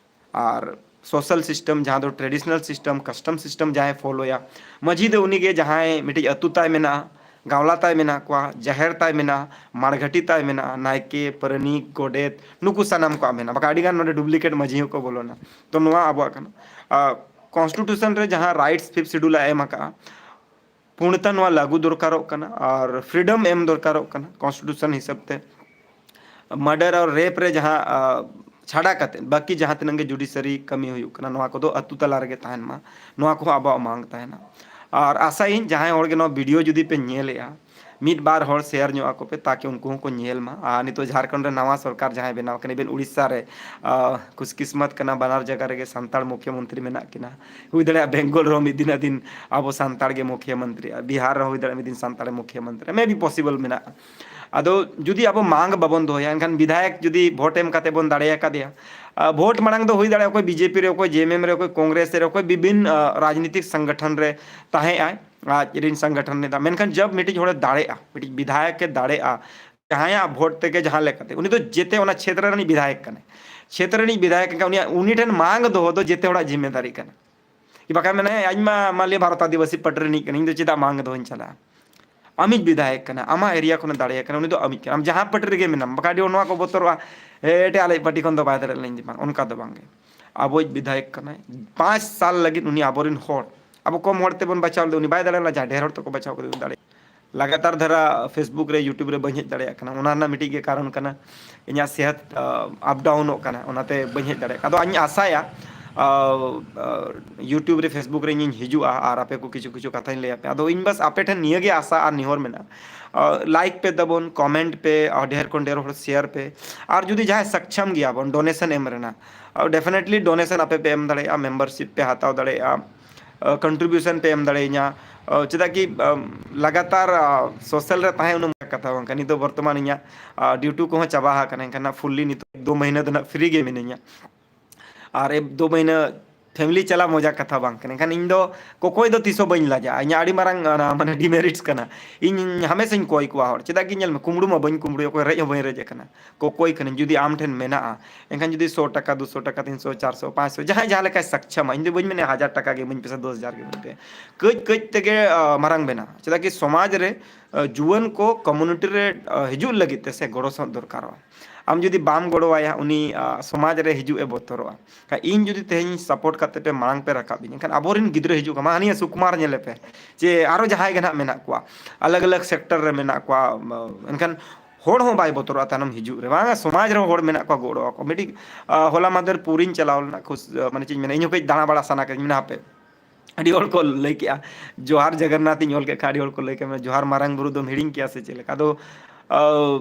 ᱟᱨ social system, ᱡᱟᱦᱟᱸ ᱫᱚ traditional system, custom system ᱡᱟᱦᱟᱸᱭ ᱯᱷᱚᱞᱳᱭᱟ, ᱢᱟᱹᱡᱷᱤ ᱫᱚ ᱩᱱᱤᱜᱮ ᱡᱟᱦᱟᱸᱭ ᱢᱤᱫᱴᱤᱡ ᱟᱹᱛᱩ ᱛᱟᱭ ᱢᱮᱱᱟᱜᱼᱟ, ᱜᱟᱶᱞᱟ ᱛᱟᱭ ᱢᱮᱱᱟᱜ ᱠᱚᱣᱟ, ᱡᱟᱦᱮᱨ ᱛᱟᱭ ᱢᱮᱱᱟᱜᱼᱟ, ᱢᱟᱲᱜᱷᱟᱹᱴᱤ ᱛᱟᱭ ᱢᱮᱱᱟᱜᱼᱟ, ᱱᱟᱭᱠᱮ, ᱯᱟᱨᱟᱱᱤᱠ, ᱜᱚᱰᱮᱛ, ᱱᱩᱠᱩ ᱥᱟᱱᱟᱢ ᱠᱚᱣᱟᱜ ᱢᱮᱱᱟᱜᱼᱟ᱾ ᱵᱟᱠᱷᱟᱱ ᱟᱹᱰᱤᱜᱟᱱ ᱱᱚᱰᱮ duplicate ᱢᱟᱹᱡᱷᱤ ᱦᱚᱸᱠᱚ ᱵᱚᱞᱚᱱᱟ᱾ ᱛᱚ ᱱᱚᱣᱟ ᱟᱵᱚᱣᱟᱜ ᱠᱟᱱᱟ᱾ ᱟᱨ constitution ᱨᱮ ᱡᱟᱦᱟᱸ rights fifth schedule ᱮ ᱮᱢ ᱟᱠᱟᱫᱼᱟ, ᱯᱩᱨᱱᱚᱛᱟ ᱱᱚᱣᱟ ᱞᱟᱹᱜᱩ ᱫᱚᱨᱠᱟᱨᱚᱜ ᱠᱟᱱᱟ ᱟᱨ freedom ᱮᱢ ᱫᱚᱨᱠᱟᱨᱚᱜ ᱠᱟᱱᱟ constitution ᱦᱤᱥᱟᱹᱵ ᱛᱮ᱾ Murder ᱟᱨ rape ᱨᱮ ᱡᱟᱦᱟᱸ, ᱟᱸ, ᱪᱷᱟᱰᱟ ᱠᱟᱛᱮ ᱵᱟᱹᱠᱤ ᱡᱟᱦᱟᱸ ᱛᱤᱱᱟᱹᱜ ᱜᱮ judiciary ᱠᱟᱹᱢᱤ ᱦᱩᱭᱩᱜ ᱠᱟᱱᱟ, ᱱᱚᱣᱟ ᱠᱚᱫᱚ ᱟᱹᱛᱩ ᱛᱟᱞᱟ ᱨᱮᱜᱮ ᱛᱟᱦᱮᱱ ᱢᱟ, ᱱᱚᱣᱟ ᱠᱚᱦᱚᱸ ᱟᱵᱚᱣᱟᱜ ᱢᱟᱝ ᱛᱟᱦᱮᱱᱟ᱾ ᱟᱨ ᱟᱥᱟᱭᱟᱹᱧ ᱡᱟᱦᱟᱸᱭ ᱦᱚᱲ ᱜᱮ ᱱᱚᱣᱟ video ᱡᱩᱫᱤ ᱯᱮ ᱧᱮᱞᱮᱜᱼᱟ, ᱢᱤᱫ ᱵᱟᱨ ᱦᱚᱲ share ᱧᱚᱜ ᱟᱠᱚ ᱯᱮ, ᱛᱟᱠᱤ ᱩᱱᱠᱩ ᱦᱚᱸᱠᱚ ᱧᱮᱞ ᱢᱟ᱾ ᱟᱨ ᱱᱤᱛᱚᱜ ᱡᱷᱟᱲᱠᱷᱚᱸᱰ ᱨᱮ ᱱᱟᱣᱟ ᱥᱚᱨᱠᱟᱨ ᱡᱟᱦᱟᱸᱭ ᱵᱮᱱᱟᱣ ᱠᱟᱱᱟ, even ᱩᱲᱤᱥᱥᱟ ᱨᱮ, ᱟᱸ, ᱠᱷᱩᱥᱠᱤᱥᱢᱚᱛ ᱠᱟᱱᱟ, ᱵᱟᱱᱟᱨ ᱡᱟᱭᱜᱟ ᱨᱮᱜᱮ ᱥᱟᱱᱛᱟᱲ ᱢᱩᱠᱷᱭᱚᱢᱚᱱᱛᱨᱤ ᱢᱮᱱᱟᱜ ᱠᱤᱱᱟ᱾ ᱦᱩᱭ ᱫᱟᱲᱮᱭᱟᱜᱼᱟ ᱵᱮᱝᱜᱚᱞ ᱨᱮᱦᱚᱸ ᱢᱤᱫ ᱫᱤᱱ ᱟᱹᱫᱤᱱ ᱟᱵᱚ ᱥᱟᱱᱛᱟᱲ ᱜᱮ ᱢᱩᱠᱷᱭᱚᱢᱚᱱᱛᱨᱤ, ᱵᱤᱦᱟᱨ ᱨᱮᱦᱚᱸ ᱦᱩᱭ ᱫᱟᱲᱮᱭᱟᱜᱼᱟ ᱢᱤᱫ ᱫᱤᱱ ᱥᱟᱱᱛᱟᱲ ᱜᱮ ᱢᱩᱠᱷᱭᱚᱢᱚᱱᱛᱨᱤ, maybe possible ᱢᱮᱱᱟᱜᱼᱟ᱾ ᱟᱫᱚ ᱡᱩᱫᱤ ᱟᱵᱚ ᱢᱟᱝ ᱵᱟᱵᱚᱱ ᱫᱚᱦᱚᱭᱟ, ᱮᱱᱠᱷᱟᱱ ᱵᱤᱫᱷᱟᱭᱚᱠ ᱡᱩᱫᱤ vote ᱮᱢ ᱠᱟᱛᱮ ᱵᱚᱱ ᱫᱟᱲᱮ ᱟᱠᱟᱫᱮᱭᱟ, ᱟᱸ, vote ᱢᱟᱲᱟᱝ ᱫᱚ ᱦᱩᱭ ᱫᱟᱲᱮᱭᱟᱜᱼᱟ ᱚᱠᱚᱭ BJP ᱨᱮ, ᱚᱠᱚᱭ JMM ᱨᱮ, ᱚᱠᱚᱭ ᱠᱚᱝᱜᱨᱮᱥ ᱨᱮ, ᱚᱠᱚᱭ ᱵᱤᱵᱷᱤᱱ, ᱟᱸ, ᱨᱟᱡᱽᱱᱤᱛᱤᱠ ᱥᱚᱝᱜᱚᱴᱷᱚᱱ ᱨᱮ ᱛᱟᱦᱮᱸ ᱟᱭ, ᱟᱡ ᱨᱤᱱ ᱥᱚᱝᱜᱚᱴᱷᱚᱱ ᱱᱮᱛᱟ᱾ ᱢᱮᱱᱠᱷᱟᱱ ᱡᱟᱵ ᱢᱤᱫᱴᱤᱡ ᱦᱚᱲᱮ ᱫᱟᱲᱮᱜᱼᱟ, ᱢᱤᱫᱴᱤᱡ ᱵᱤᱫᱷᱟᱭᱚᱠ ᱮ ᱫᱟᱲᱮᱜᱼᱟ, ᱡᱟᱦᱟᱸᱭᱟᱜ vote ᱛᱮᱜᱮ ᱡᱟᱦᱟᱸ ᱞᱮᱠᱟᱛᱮ, ᱩᱱᱤ ᱫᱚ ᱡᱮᱛᱮ ᱚᱱᱟ ᱪᱷᱮᱛᱨᱚ ᱨᱤᱱᱤᱡ ᱵᱤᱫᱷᱟᱭᱚᱠ ᱠᱟᱱᱟᱭ᱾ ᱪᱷᱮᱛᱨᱚ ᱨᱤᱱᱤᱡ ᱵᱤᱫᱷᱟᱭᱚᱠ ᱠᱟᱱ ᱠᱷᱟᱱ ᱩᱱᱤᱭᱟᱜ, ᱩᱱᱤ ᱴᱷᱮᱱ ᱢᱟᱝ ᱫᱚᱦᱚ ᱫᱚ ᱡᱮᱛᱮ ᱦᱚᱲᱟᱜ ᱡᱤᱢᱢᱮᱫᱟᱨᱤ ᱠᱟᱱᱟ᱾ ᱠᱤ ᱵᱟᱠᱷᱟᱱ ᱢᱮᱱᱟ, "ᱦᱮᱸ, ᱤᱧ ᱢᱟ, ᱢᱟ ᱞᱟᱹᱭ ᱵᱷᱟᱨᱚᱛ ᱟᱹᱫᱤᱵᱟᱹᱥᱤ ᱯᱟᱨᱴᱤ ᱨᱤᱱᱤᱡ ᱠᱟᱹᱱᱟᱹᱧ, ᱤᱧ ᱫᱚ ᱪᱮᱫᱟᱜ ᱢᱟᱝ ᱫᱚᱦᱚᱧ ᱪᱟᱞᱟᱜᱼᱟ?" ᱟᱢᱤᱡ ᱵᱤᱫᱷᱟᱭᱚᱠ ᱠᱟᱱᱟ, ᱟᱢᱟᱜ area ᱠᱷᱚᱱᱮ ᱫᱟᱲᱮᱭᱟᱜ ᱠᱟᱱᱟ, ᱩᱱᱤ ᱫᱚ ᱟᱢᱤᱡ ᱠᱟᱱᱟ᱾ ᱟᱢ ᱡᱟᱦᱟᱸ ᱯᱟᱨᱴᱤ ᱨᱮᱜᱮ ᱢᱮᱱᱟᱢ, ᱵᱟᱠᱷᱟᱱ ᱟᱹᱰᱤ ᱦᱚᱲ ᱱᱚᱣᱟ ᱠᱚ ᱵᱚᱛᱚᱨᱚᱜᱼᱟ, "ᱦᱮᱸ, ᱮᱴᱟᱜ ᱟᱞᱮ ᱯᱟᱨᱴᱤ ᱠᱷᱚᱱ ᱫᱚ ᱵᱟᱭ ᱫᱟᱲᱮᱭᱟᱜ ᱞᱟᱹᱭ ᱫᱤᱧ ᱵᱟᱝ", ᱚᱱᱠᱟ ᱫᱚ ᱵᱟᱝᱜᱮ᱾ ᱟᱵᱚᱭᱤᱡ ᱵᱤᱫᱷᱟᱭᱚᱠ ᱠᱟᱱᱟᱭ, ᱯᱟᱸᱪ ᱥᱟᱞ ᱞᱟᱹᱜᱤᱫ ᱩᱱᱤ ᱟᱵᱚᱨᱮᱱ ᱦᱚᱲ, ᱟᱵᱚ ᱠᱚᱢ ᱦᱚᱲ ᱛᱮᱵᱚᱱ ᱵᱟᱪᱷᱟᱣ ᱞᱮᱫᱮ, ᱩᱱᱤ ᱵᱟᱭ ᱫᱟᱲᱮ ᱞᱮᱱᱟ, ᱡᱟᱦᱟᱸ ᱰᱷᱮᱨ ᱦᱚᱲ ᱛᱮᱠᱚ ᱵᱟᱪᱷᱟᱣ ᱠᱮᱫᱮ, ᱩᱱᱤ ᱫᱟᱲᱮ᱾ ᱞᱟᱜᱟᱛᱟᱨ ᱫᱷᱟᱨᱟ Facebook ᱨᱮ, YouTube ᱨᱮ ᱵᱟᱹᱧ ᱦᱮᱡ ᱫᱟᱲᱮᱭᱟᱜ ᱠᱟᱱᱟ, ᱚᱱᱟ ᱨᱮᱱᱟᱜ ᱢᱤᱫᱴᱤᱡ ᱜᱮ ᱠᱟᱨᱚᱱ ᱠᱟᱱᱟ, ᱤᱧᱟᱹᱜ ᱥᱮᱦᱟᱛ, ᱟᱸ, up downᱚᱜ ᱠᱟᱱᱟ, ᱚᱱᱟᱛᱮ ᱵᱟᱹᱧ ᱦᱮᱡ ᱫᱟᱲᱮᱭᱟᱜ ᱠᱟᱱᱟ᱾ ᱟᱫᱚ ᱤᱧ ᱟᱥᱟᱭᱟ, ᱟᱸ, ᱟᱸ, YouTube ᱨᱮ, Facebook ᱨᱮ ᱤᱧᱤᱧ ᱦᱤᱡᱩᱜᱼᱟ ᱟᱨ ᱟᱯᱮ ᱠᱚ ᱠᱤᱪᱷᱩ ᱠᱤᱪᱷᱩ ᱠᱟᱛᱷᱟᱧ ᱞᱟᱹᱭ ᱟᱯᱮ᱾ ᱟᱫᱚ ᱤᱧ ᱵᱟᱥ ᱟᱯᱮ ᱴᱷᱮᱱ ᱱᱤᱭᱟᱹ ᱜᱮ ᱟᱥᱟ ᱟᱨ ᱱᱮᱦᱚᱨ ᱢᱮᱱᱟᱜᱼᱟ, ᱟᱸ, like ᱯᱮ ᱛᱟᱵᱚᱱ, comment ᱯᱮ, ᱟᱨ ᱰᱷᱮᱨ ᱠᱷᱚᱱ ᱰᱷᱮᱨ ᱦᱚᱲ share ᱯᱮ, ᱟᱨ ᱡᱩᱫᱤ ᱡᱟᱦᱟᱸᱭ ᱥᱟᱠᱪᱷᱟᱢ ᱜᱮᱭᱟ ᱵᱚᱱ donation ᱮᱢ ᱨᱮᱱᱟᱜ, ᱟᱸ, definitely donation ᱟᱯᱮ ᱯᱮ ᱮᱢ ᱫᱟᱲᱮᱭᱟᱜᱼᱟ, membership ᱯᱮ ᱦᱟᱛᱟᱣ ᱫᱟᱲᱮᱭᱟᱜᱼᱟ, ᱟᱸ, contribution ᱯᱮ ᱮᱢ ᱫᱟᱲᱮᱭᱟᱹᱧᱟ᱾ ᱟᱸ, ᱪᱮᱫᱟᱜ ᱠᱤ, ᱟᱸ, ᱞᱟᱜᱟᱛᱟᱨ, ᱟᱸ, social ᱨᱮ ᱛᱟᱦᱮᱸ ᱩᱱᱟᱹᱜ ᱢᱟᱨᱟᱝ ᱠᱟᱛᱷᱟ ᱵᱟᱝ ᱠᱟᱱᱟ᱾ ᱱᱤᱛ ᱫᱚ ᱵᱚᱨᱛᱚᱢᱟᱱ ᱤᱧᱟᱹᱜ, ᱟᱸ, duty ᱠᱚᱦᱚᱸ ᱪᱟᱵᱟ ᱟᱠᱟᱱᱟ, ᱮᱱᱠᱷᱟᱱ ᱱᱟᱜ fully ᱱᱤᱛᱚᱜ ᱫᱩ ᱢᱟᱹᱦᱱᱟᱹ ᱫᱚ ᱱᱟᱜ free ᱜᱮ ᱢᱤᱱᱟᱹᱧᱟ᱾ ᱟᱨ ᱮᱵ-, ᱫᱩ ᱢᱟᱹᱦᱱᱟᱹ ᱯᱷᱮᱢᱤᱞᱤ ᱪᱟᱞᱟᱣ ᱢᱚᱡᱟ ᱠᱟᱛᱷᱟ ᱵᱟᱝ ᱠᱟᱱᱟ᱾ ᱮᱱᱠᱷᱟᱱ ᱤᱧ ᱫᱚ ᱠᱚᱠᱚᱭ ᱫᱚ ᱛᱤᱥ ᱦᱚᱸ ᱵᱟᱹᱧ ᱞᱟᱡᱟᱜᱼᱟ᱾ ᱤᱧᱟᱹᱜ ᱟᱹᱰᱤ ᱢᱟᱨᱟᱝ, ᱚᱱᱟ, ᱢᱟᱱᱮ, ᱰᱤᱢᱮᱨᱤᱴᱥ ᱠᱟᱱᱟ᱾ ᱤᱧ ᱦᱟᱢᱮᱥᱟᱧ ᱠᱚᱭ ᱠᱚᱣᱟ ᱦᱚᱲ, ᱪᱮᱫᱟᱜ ᱜᱮ? ᱧᱮᱞ ᱢᱮ, ᱠᱩᱢᱵᱽᱲᱩ ᱢᱟ ᱵᱟᱹᱧ ᱠᱩᱢᱵᱽᱲᱩᱭᱟ, ᱚᱠᱚᱭ ᱨᱮᱡ ᱦᱚᱸ ᱵᱟᱹᱧ ᱨᱮᱡ ᱟᱠᱟᱱᱟ, ᱠᱚᱠᱚᱭ ᱠᱟᱹᱱᱟᱹᱧ᱾ ᱡᱩᱫᱤ ᱟᱢ ᱴᱷᱮᱱ ᱢᱮᱱᱟᱜᱼᱟ, ᱮᱱᱠᱷᱟᱱ ᱡᱩᱫᱤ ᱥᱚ ᱴᱟᱠᱟ, ᱫᱩᱥᱚ ᱴᱟᱠᱟ, ᱛᱤᱱᱥᱚ, ᱪᱟᱨᱥᱚ, ᱯᱟᱸᱪᱥᱚ, ᱡᱟᱦᱟᱸᱭ ᱡᱟᱦᱟᱸ ᱞᱮᱠᱟᱭ ᱥᱟᱠᱪᱷᱟᱢᱟ, ᱤᱧ ᱫᱚ ᱵᱟᱹᱧ ᱢᱮᱱᱟ ᱦᱟᱡᱟᱨ ᱴᱟᱠᱟ ᱜᱮ ᱤᱢᱟᱹᱧ ᱯᱮ ᱥᱮ ᱫᱚᱥ ᱦᱟᱡᱟᱨ ᱜᱮ ᱤᱢᱟᱹᱧ ᱯᱮ, ᱠᱟᱹᱡ ᱠᱟᱹᱡ ᱛᱮᱜᱮ, ᱟ, ᱢᱟᱨᱟᱝ ᱵᱮᱱᱟᱜᱼᱟ᱾ ᱪᱮᱫᱟᱜ ᱠᱤ ᱥᱚᱢᱟᱡᱽ ᱨᱮ, ᱟ, ᱡᱩᱣᱟᱹᱱ ᱠᱚ ᱠᱚᱢᱩᱱᱤᱴᱤ ᱨᱮ, ᱟ, ᱦᱤᱡᱩᱜ ᱞᱟᱹᱜᱤᱫ ᱛᱮ ᱥᱮ ᱜᱚᱲᱚ ᱥᱚᱦᱚᱫ ᱫᱚᱨᱠᱟᱨᱚᱜᱼᱟ᱾ ᱟᱢ ᱡᱩᱫᱤ ᱵᱟᱢ ᱜᱚᱲᱚᱣᱟᱭᱟ, ᱩᱱᱤ, ᱟ, ᱥᱚᱢᱟᱡᱽ ᱨᱮ ᱦᱤᱡᱩᱜ ᱮ ᱵᱚᱛᱚᱨᱚᱜᱼᱟ᱾ ᱠᱷᱟᱡ ᱤᱧ ᱡᱩᱫᱤ ᱛᱮᱦᱮᱧ ᱥᱟᱯᱳᱨᱴ ᱠᱟᱛᱮ ᱯᱮ ᱢᱟᱲᱟᱝ ᱯᱮ ᱨᱟᱠᱟᱵ ᱤᱧ, ᱮᱱᱠᱷᱟᱱ ᱟᱵᱚᱨᱮᱱ ᱜᱤᱫᱽᱨᱟᱹ ᱦᱤᱡᱩᱜ ᱠᱟᱱᱟ, ᱦᱟᱹᱱᱤᱭᱟᱹ ᱥᱩᱠᱩᱢᱟᱨ ᱧᱮᱞᱮ ᱯᱮ, ᱡᱮ ᱟᱨᱚ ᱡᱟᱦᱟᱸᱭ ᱜᱮ ᱱᱟᱦᱟᱜ ᱢᱮᱱᱟᱜ ᱠᱚᱣᱟ, ᱟᱞᱟᱜᱽ ᱟᱞᱟᱜᱽ ᱥᱮᱠᱴᱚᱨ ᱨᱮ ᱢᱮᱱᱟᱜ ᱠᱚᱣᱟ, ᱮᱱᱠᱷᱟᱱ ᱦᱚᱲ ᱦᱚᱸ ᱵᱟᱭ ᱵᱚᱛᱚᱨᱚᱜᱼᱟ ᱛᱟᱭᱱᱚᱢ ᱦᱤᱡᱩᱜ ᱨᱮ, ᱵᱟᱝ, ᱥᱚᱢᱟᱡᱽ ᱨᱮᱦᱚᱸ ᱦᱚᱲ ᱢᱮᱱᱟᱜ ᱠᱚᱣᱟ, ᱜᱚᱲᱚ ᱟᱠᱚ᱾ ᱢᱤᱫᱴᱤᱡ, ᱟ, ᱦᱚᱞᱟ ᱢᱟᱫᱷᱮᱨ ᱯᱩᱨᱤᱧ ᱪᱟᱞᱟᱣ ᱞᱮᱱᱟ, ᱠᱷᱩᱥ-, ᱟ, ᱢᱟᱱᱮ ᱪᱮᱫ ᱤᱧ ᱢᱮᱱᱟ, ᱤᱧ ᱦᱚᱸ ᱠᱟᱹᱡ ᱫᱟᱬᱟ ᱵᱟᱲᱟ ᱥᱟᱱᱟ ᱠᱟᱹᱫᱤᱧ, ᱢᱮᱱᱟ ᱦᱟᱯᱮ, ᱟᱹᱰᱤ ᱦᱚᱲ ᱠᱚ ᱞᱟᱹᱭ ᱠᱮᱜᱼᱟ, ᱡᱚᱦᱟᱨ ᱡᱚᱜᱚᱱᱱᱟᱛᱷ ᱤᱧ ᱚᱞ ᱠᱮᱫ ᱠᱷᱟᱱ, ᱟᱹᱰᱤ ᱦᱚᱲ ᱠᱚ ᱞᱟᱹᱭ ᱠᱮᱜᱼᱟ, "ᱡᱚᱦᱟᱨ ᱢᱟᱨᱟᱝ ᱵᱩᱨᱩ ᱫᱚᱢ ᱦᱤᱲᱤᱧ ᱠᱮᱜᱼᱟ ᱥᱮ ᱪᱮᱫ ᱞᱮᱠᱟ?" ᱟᱫᱚ, ᱟ,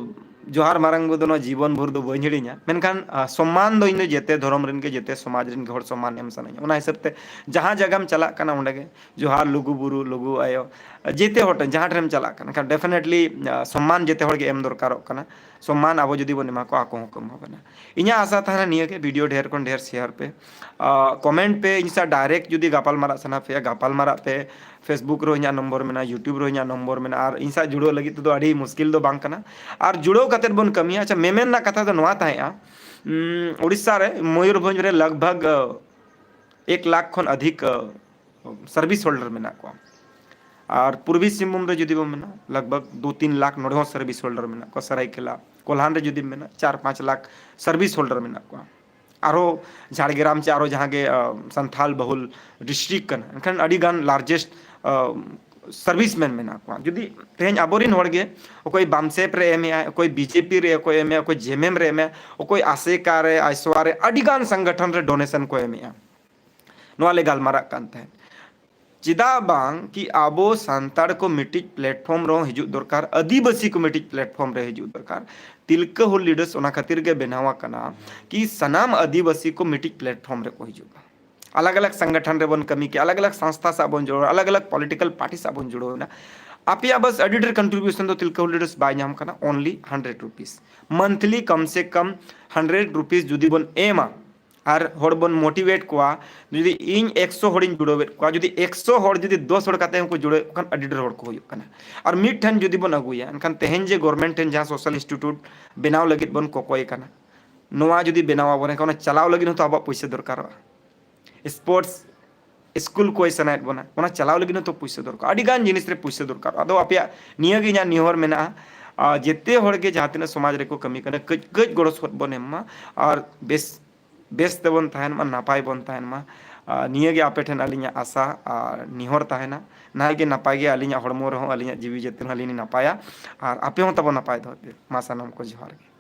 ᱡᱚᱦᱟᱨ ᱢᱟᱨᱟᱝ ᱵᱩᱨᱩ ᱫᱚ ᱱᱚᱣᱟ ᱡᱤᱵᱚᱱ ᱵᱷᱳᱨ ᱫᱚ ᱵᱟᱹᱧ ᱦᱤᱲᱤᱧᱟ, ᱢᱮᱱᱠᱷᱟᱱ, ᱟ, ᱥᱚᱢᱢᱟᱱ ᱫᱚ ᱤᱧ ᱫᱚ ᱡᱮᱛᱮ ᱫᱷᱚᱨᱚᱢ ᱨᱮᱱ ᱜᱮ, ᱡᱮᱛᱮ ᱥᱚᱢᱟᱡᱽ ᱨᱮᱱ ᱜᱮ ᱦᱚᱲ ᱥᱚᱢᱢᱟᱱ ᱮᱢ ᱥᱟᱱᱟᱧᱟ᱾ ᱚᱱᱟ ᱦᱤᱥᱟᱹᱵ ᱛᱮ ᱡᱟᱦᱟᱸ ᱡᱟᱭᱜᱟᱢ ᱪᱟᱞᱟᱜ ᱠᱟᱱᱟ, ᱚᱸᱰᱮ ᱜᱮ ᱡᱚᱦᱟᱨ ᱞᱩᱜᱩ ᱵᱩᱨᱩ, ᱞᱩᱜᱩ ᱟᱭᱳ, ᱡᱮᱛᱮ ᱦᱚᱲ ᱴᱷᱮᱱ, ᱡᱟᱦᱟᱸ ᱴᱷᱮᱱᱮᱢ ᱪᱟᱞᱟᱜ ᱠᱟᱱᱟ, ᱮᱱᱠᱷᱟᱱ definitely, ᱟ, ᱥᱚᱢᱢᱟᱱ ᱡᱮᱛᱮ ᱦᱚᱲ ᱜᱮ ᱮᱢ ᱫᱚᱨᱠᱟᱨᱚᱜ ᱠᱟᱱᱟ᱾ ᱥᱚᱢᱢᱟᱱ ᱟᱵᱚ ᱡᱩᱫᱤ ᱵᱚᱱ ᱮᱢᱟ ᱠᱚᱣᱟ, ᱟᱠᱚ ᱦᱚᱸᱠᱚ ᱮᱢᱟ ᱵᱚᱱᱟ᱾ ᱤᱧᱟᱹᱜ ᱟᱥᱟ ᱛᱟᱦᱮᱱᱟ ᱱᱤᱭᱟᱹ ᱜᱮ, video ᱰᱷᱮᱨ ᱠᱷᱚᱱ ᱰᱷᱮᱨ share ᱯᱮ, ᱟ, comment ᱯᱮ, ᱤᱧ ᱥᱟᱶ direct ᱡᱩᱫᱤ ᱜᱟᱯᱟᱞ ᱢᱟᱨᱟᱜ ᱥᱟᱱᱟ ᱯᱮᱭᱟ, ᱜᱟᱯᱟᱞ ᱢᱟᱨᱟᱜ ᱯᱮ᱾ Facebook ᱨᱮᱦᱚᱸ ᱤᱧᱟᱹᱜ ᱱᱚᱢᱵᱚᱨ ᱢᱮᱱᱟᱜᱼᱟ, YouTube ᱨᱮᱦᱚᱸ ᱤᱧᱟᱹᱜ ᱱᱚᱢᱵᱚᱨ ᱢᱮᱱᱟᱜᱼᱟ, ᱟᱨ ᱤᱧ ᱥᱟᱶ ᱡᱩᱲᱟᱹᱣ ᱞᱟᱹᱜᱤᱫ ᱛᱮᱫᱚ ᱟᱹᱰᱤ ᱢᱩᱥᱠᱤᱞ ᱫᱚ ᱵᱟᱝ ᱠᱟᱱᱟ᱾ ᱟᱨ ᱡᱩᱲᱟᱹᱣ ᱠᱟᱛᱮᱫ ᱵᱚᱱ ᱠᱟᱹᱢᱤᱭᱟ᱾ ᱟᱪᱪᱷᱟ, ᱢᱮᱢᱮᱱ ᱨᱮᱱᱟᱜ ᱠᱟᱛᱷᱟ ᱫᱚ ᱱᱚᱣᱟ ᱛᱟᱦᱮᱸᱜᱼᱟ, ᱩᱸ, ᱩᱲᱤᱥᱥᱟ ᱨᱮ ᱢᱚᱭᱩᱨᱵᱷᱚᱸᱡᱽ ᱨᱮ ᱞᱟᱜᱽ ᱵᱷᱟᱜᱽ, ᱟ, ᱮᱠ ᱞᱟᱠᱷ ᱠᱷᱚᱱ ᱟᱫᱷᱤᱠ, ᱟ, service holder ᱢᱮᱱᱟᱜ ᱠᱚᱣᱟ᱾ ᱟᱨ ᱯᱩᱨᱵᱤ ᱥᱤᱝᱵᱷᱩᱢ ᱨᱮ ᱡᱩᱫᱤ ᱵᱚᱱ ᱢᱮᱱᱟ, ᱞᱟᱜᱽ ᱵᱷᱟᱜᱽ ᱫᱩ ᱛᱤᱱ ᱞᱟᱠᱷ ᱱᱚᱰᱮ ᱦᱚᱸ service holder ᱢᱮᱱᱟᱜ ᱠᱚᱣᱟ᱾ ᱥᱟᱨᱟᱭᱠᱮᱞᱟ, ᱠᱳᱞᱦᱟᱱ ᱨᱮ ᱡᱩᱫᱤᱢ ᱢᱮᱱᱟ, ᱪᱟᱨ ᱯᱟᱸᱪ ᱞᱟᱠᱷ service holder ᱢᱮᱱᱟᱜ ᱠᱚᱣᱟ᱾ ᱟᱨᱦᱚᱸ ᱡᱷᱟᱲᱜᱨᱟᱢ ᱪᱮ ᱟᱨᱦᱚᱸ ᱡᱟᱦᱟᱸ ᱜᱮ, ᱟ, ᱥᱟᱱᱛᱷᱟᱞ ᱵᱟᱦᱩᱞ district ᱠᱟᱱᱟ, ᱮᱱᱠᱷᱟᱱ ᱟᱹᱰᱤ ᱜᱟᱱ largest, ᱟ, serviceman ᱢᱮᱱᱟᱜ ᱠᱚᱣᱟ᱾ ᱡᱩᱫᱤ ᱛᱮᱦᱮᱧ ᱟᱵᱚᱨᱮᱱ ᱦᱚᱲ ᱜᱮ, ᱚᱠᱚᱭ ᱵᱟᱢᱥᱮᱯ ᱨᱮ ᱮᱢᱮᱜᱼᱟᱭ, ᱚᱠᱚᱭ BJP ᱨᱮ, ᱚᱠᱚᱭ ᱮᱢᱮᱜᱼᱟ, ᱚᱠᱚᱭ JMM ᱨᱮ ᱮᱢᱮᱜᱼᱟ, ᱚᱠᱚᱭ ᱟᱥᱮᱠᱟ ᱨᱮ, ᱟᱭᱥᱚᱣᱟ ᱨᱮ, ᱟᱹᱰᱤ ᱜᱟᱱ ᱥᱚᱝᱜᱚᱴᱷᱚᱱ ᱨᱮ donation ᱠᱚ ᱮᱢᱮᱜᱼᱟ᱾ ᱱᱚᱣᱟ ᱞᱮ ᱜᱟᱞᱢᱟᱨᱟᱜ ᱠᱟᱱ ᱛᱟᱦᱮᱸᱫ᱾ ᱪᱮᱫᱟᱜ ᱵᱟᱝ ᱠᱤ ᱟᱵᱚ ᱥᱟᱱᱛᱟᱲ ᱠᱚ ᱢᱤᱫᱴᱤᱡ platform ᱨᱮᱦᱚᱸ ᱦᱤᱡᱩᱜ ᱫᱚᱨᱠᱟᱨ, ᱟᱹᱫᱤᱵᱟᱹᱥᱤ ᱠᱚ ᱢᱤᱫᱴᱤᱡ platform ᱨᱮ ᱦᱤᱡᱩᱜ ᱫᱚᱨᱠᱟᱨ, ᱛᱤᱞᱠᱟᱹ ᱦᱩᱞ leaders ᱚᱱᱟ ᱠᱷᱟᱹᱛᱤᱨ ᱜᱮ ᱵᱮᱱᱟᱣ ᱟᱠᱟᱱᱟ ᱠᱤ ᱥᱟᱱᱟᱢ ᱟᱹᱫᱤᱵᱟᱹᱥᱤ ᱠᱚ ᱢᱤᱫᱴᱤᱡ platform ᱨᱮᱠᱚ ᱦᱤᱡᱩᱜᱼᱟ᱾ ᱟᱞᱟᱜᱽ ᱟᱞᱟᱜᱽ ᱥᱚᱝᱜᱚᱴᱷᱚᱱ ᱨᱮᱵᱚᱱ ᱠᱟᱹᱢᱤ ᱠᱮᱜᱼᱟ, ᱟᱞᱟᱜᱽ ᱟᱞᱟᱜᱽ ᱥᱚᱝᱥᱛᱷᱟ ᱥᱟᱶ ᱵᱚᱱ ᱡᱩᱲᱟᱹᱣ, ᱟᱞᱟᱜᱽ ᱟᱞᱟᱜᱽ political party ᱥᱟᱶ ᱵᱚᱱ ᱡᱩᱲᱟᱹᱣ ᱮᱱᱟ᱾ ᱟᱯᱮᱭᱟᱜ ᱵᱟᱥ ᱟᱹᱰᱤ ᱰᱷᱮᱨ contribution ᱫᱚ ᱛᱤᱞᱠᱟᱹ ᱦᱩᱞ leaders ᱵᱟᱭ ᱧᱟᱢ ᱠᱟᱱᱟ, only hundred rupees monthly, ᱠᱚᱢ ᱥᱮ ᱠᱚᱢ hundred rupees ᱡᱩᱫᱤ ᱵᱚᱱ ᱮᱢᱟ, ᱟᱨ ᱦᱚᱲ ᱵᱚᱱ ᱢᱳᱴᱤᱵᱷᱮᱴ ᱠᱚᱣᱟ᱾ ᱡᱩᱫᱤ ᱤᱧ ᱮᱠᱥᱚ ᱦᱚᱲᱤᱧ ᱡᱩᱲᱟᱹᱣᱮᱫ ᱠᱚᱣᱟ, ᱡᱩᱫᱤ ᱮᱠᱥᱚ ᱦᱚᱲ ᱡᱩᱫᱤ ᱫᱚᱥ ᱦᱚᱲ ᱠᱟᱛᱮ ᱦᱚᱸᱠᱚ ᱡᱩᱲᱟᱹᱣᱮᱫ ᱠᱚ ᱠᱷᱟᱱ, ᱟᱹᱰᱤ ᱰᱷᱮᱨ ᱦᱚᱲ ᱠᱚ ᱦᱩᱭᱩᱜ ᱠᱟᱱᱟ᱾ ᱟᱨ ᱢᱤᱫ ᱴᱷᱮᱱ ᱡᱩᱫᱤ ᱵᱚᱱ ᱟᱹᱜᱩᱭᱟ, ᱮᱱᱠᱷᱟᱱ ᱛᱮᱦᱮᱧ ᱡᱮ ᱜᱚᱨᱢᱮᱱᱴ ᱴᱷᱮᱱ ᱡᱟᱦᱟᱸ ᱥᱳᱥᱟᱞ ᱤᱱᱥᱴᱤᱴᱤᱭᱩᱴ ᱵᱮᱱᱟᱣ ᱞᱟᱹᱜᱤᱫ ᱵᱚᱱ ᱠᱚᱠᱚᱭ ᱠᱟᱱᱟ, ᱱᱚᱣᱟ ᱡᱩᱫᱤ ᱵᱮᱱᱟᱣ ᱟᱵᱚᱱ, ᱮᱱᱠᱷᱟᱱ ᱚᱱᱟ ᱪᱟᱞᱟᱣ ᱞᱟᱹᱜᱤᱫ ᱦᱚᱸᱛᱚ ᱟᱵᱚᱣᱟᱜ ᱯᱩᱭᱥᱟᱹ ᱫᱚᱨᱠᱟᱨᱚᱜᱼᱟ᱾ ᱥᱯᱳᱨᱴᱥ ᱥᱠᱩᱞ ᱠᱚᱭ ᱥᱟᱱᱟᱭᱮᱫ ᱵᱚᱱᱟ, ᱚᱱᱟ ᱪᱟᱞᱟᱣ ᱞᱟᱹᱜᱤᱫ ᱦᱚᱸᱛᱚ ᱯᱩᱭᱥᱟᱹ ᱫᱚᱨᱠᱟᱨ, ᱟᱹᱰᱤ ᱜᱟᱱ ᱡᱤᱱᱤᱥ ᱨᱮ ᱯᱩᱭᱥᱟᱹ ᱫᱚᱨᱠᱟᱨ᱾ ᱟᱫᱚ ᱟᱯᱮᱭᱟᱜ ᱱᱤᱭᱟᱹ ᱜᱮ ᱤᱧᱟᱹᱜ ᱱᱮᱦᱚᱨ ᱢᱮᱱᱟᱜᱼᱟ, ᱟᱨ ᱡᱮᱛᱮ ᱦᱚᱲ ᱜᱮ ᱡᱟᱦᱟᱸ ᱛᱤᱱᱟᱹᱜ ᱥᱚᱢᱟᱡᱽ ᱨᱮᱠᱚ ᱠᱟᱹᱢᱤ ᱠᱟᱱᱟ, ᱠᱟᱹᱡ ᱠᱟᱹᱡ ᱜᱚᱲᱚ ᱥᱚᱯᱚᱦᱚᱫ ᱵᱚᱱ ᱮᱢ ᱢᱟ, ᱟᱨ ᱵᱮᱥ ᱵᱮᱥ ᱛᱮᱵᱚᱱ ᱛᱟᱦᱮᱱ ᱢᱟ, ᱱᱟᱯᱟᱭ ᱵᱚᱱ ᱛᱟᱦᱮᱱ ᱢᱟ᱾ ᱟᱨ ᱱᱤᱭᱟᱹ ᱜᱮ ᱟᱯᱮ ᱴᱷᱮᱱ ᱟᱹᱞᱤᱧᱟᱜ ᱟᱥᱟ ᱟᱨ ᱱᱮᱦᱚᱨ ᱛᱟᱦᱮᱱᱟ, ᱱᱟᱭ ᱜᱮ ᱱᱟᱯᱟᱭ ᱜᱮ ᱟᱹᱞᱤᱧᱟᱜ ᱦᱚᱲᱢᱚ ᱨᱮᱦᱚᱸ, ᱟᱹᱞᱤᱧᱟᱜ ᱡᱤᱣᱤ ᱡᱟᱹᱛᱤ ᱨᱮᱦᱚᱸ ᱟᱹᱞᱤᱧ ᱞᱤᱧ ᱱᱟᱯᱟᱭᱟ, ᱟᱨ ᱟᱯᱮ ᱦᱚᱸ ᱛᱟᱵᱚᱱ ᱱᱟᱯᱟᱭ ᱫᱚᱦᱚᱭ ᱯᱮ᱾ ᱢᱟ ᱥᱟᱱᱟᱢ ᱠᱚ ᱡᱚᱦᱟᱨ ᱜᱮ᱾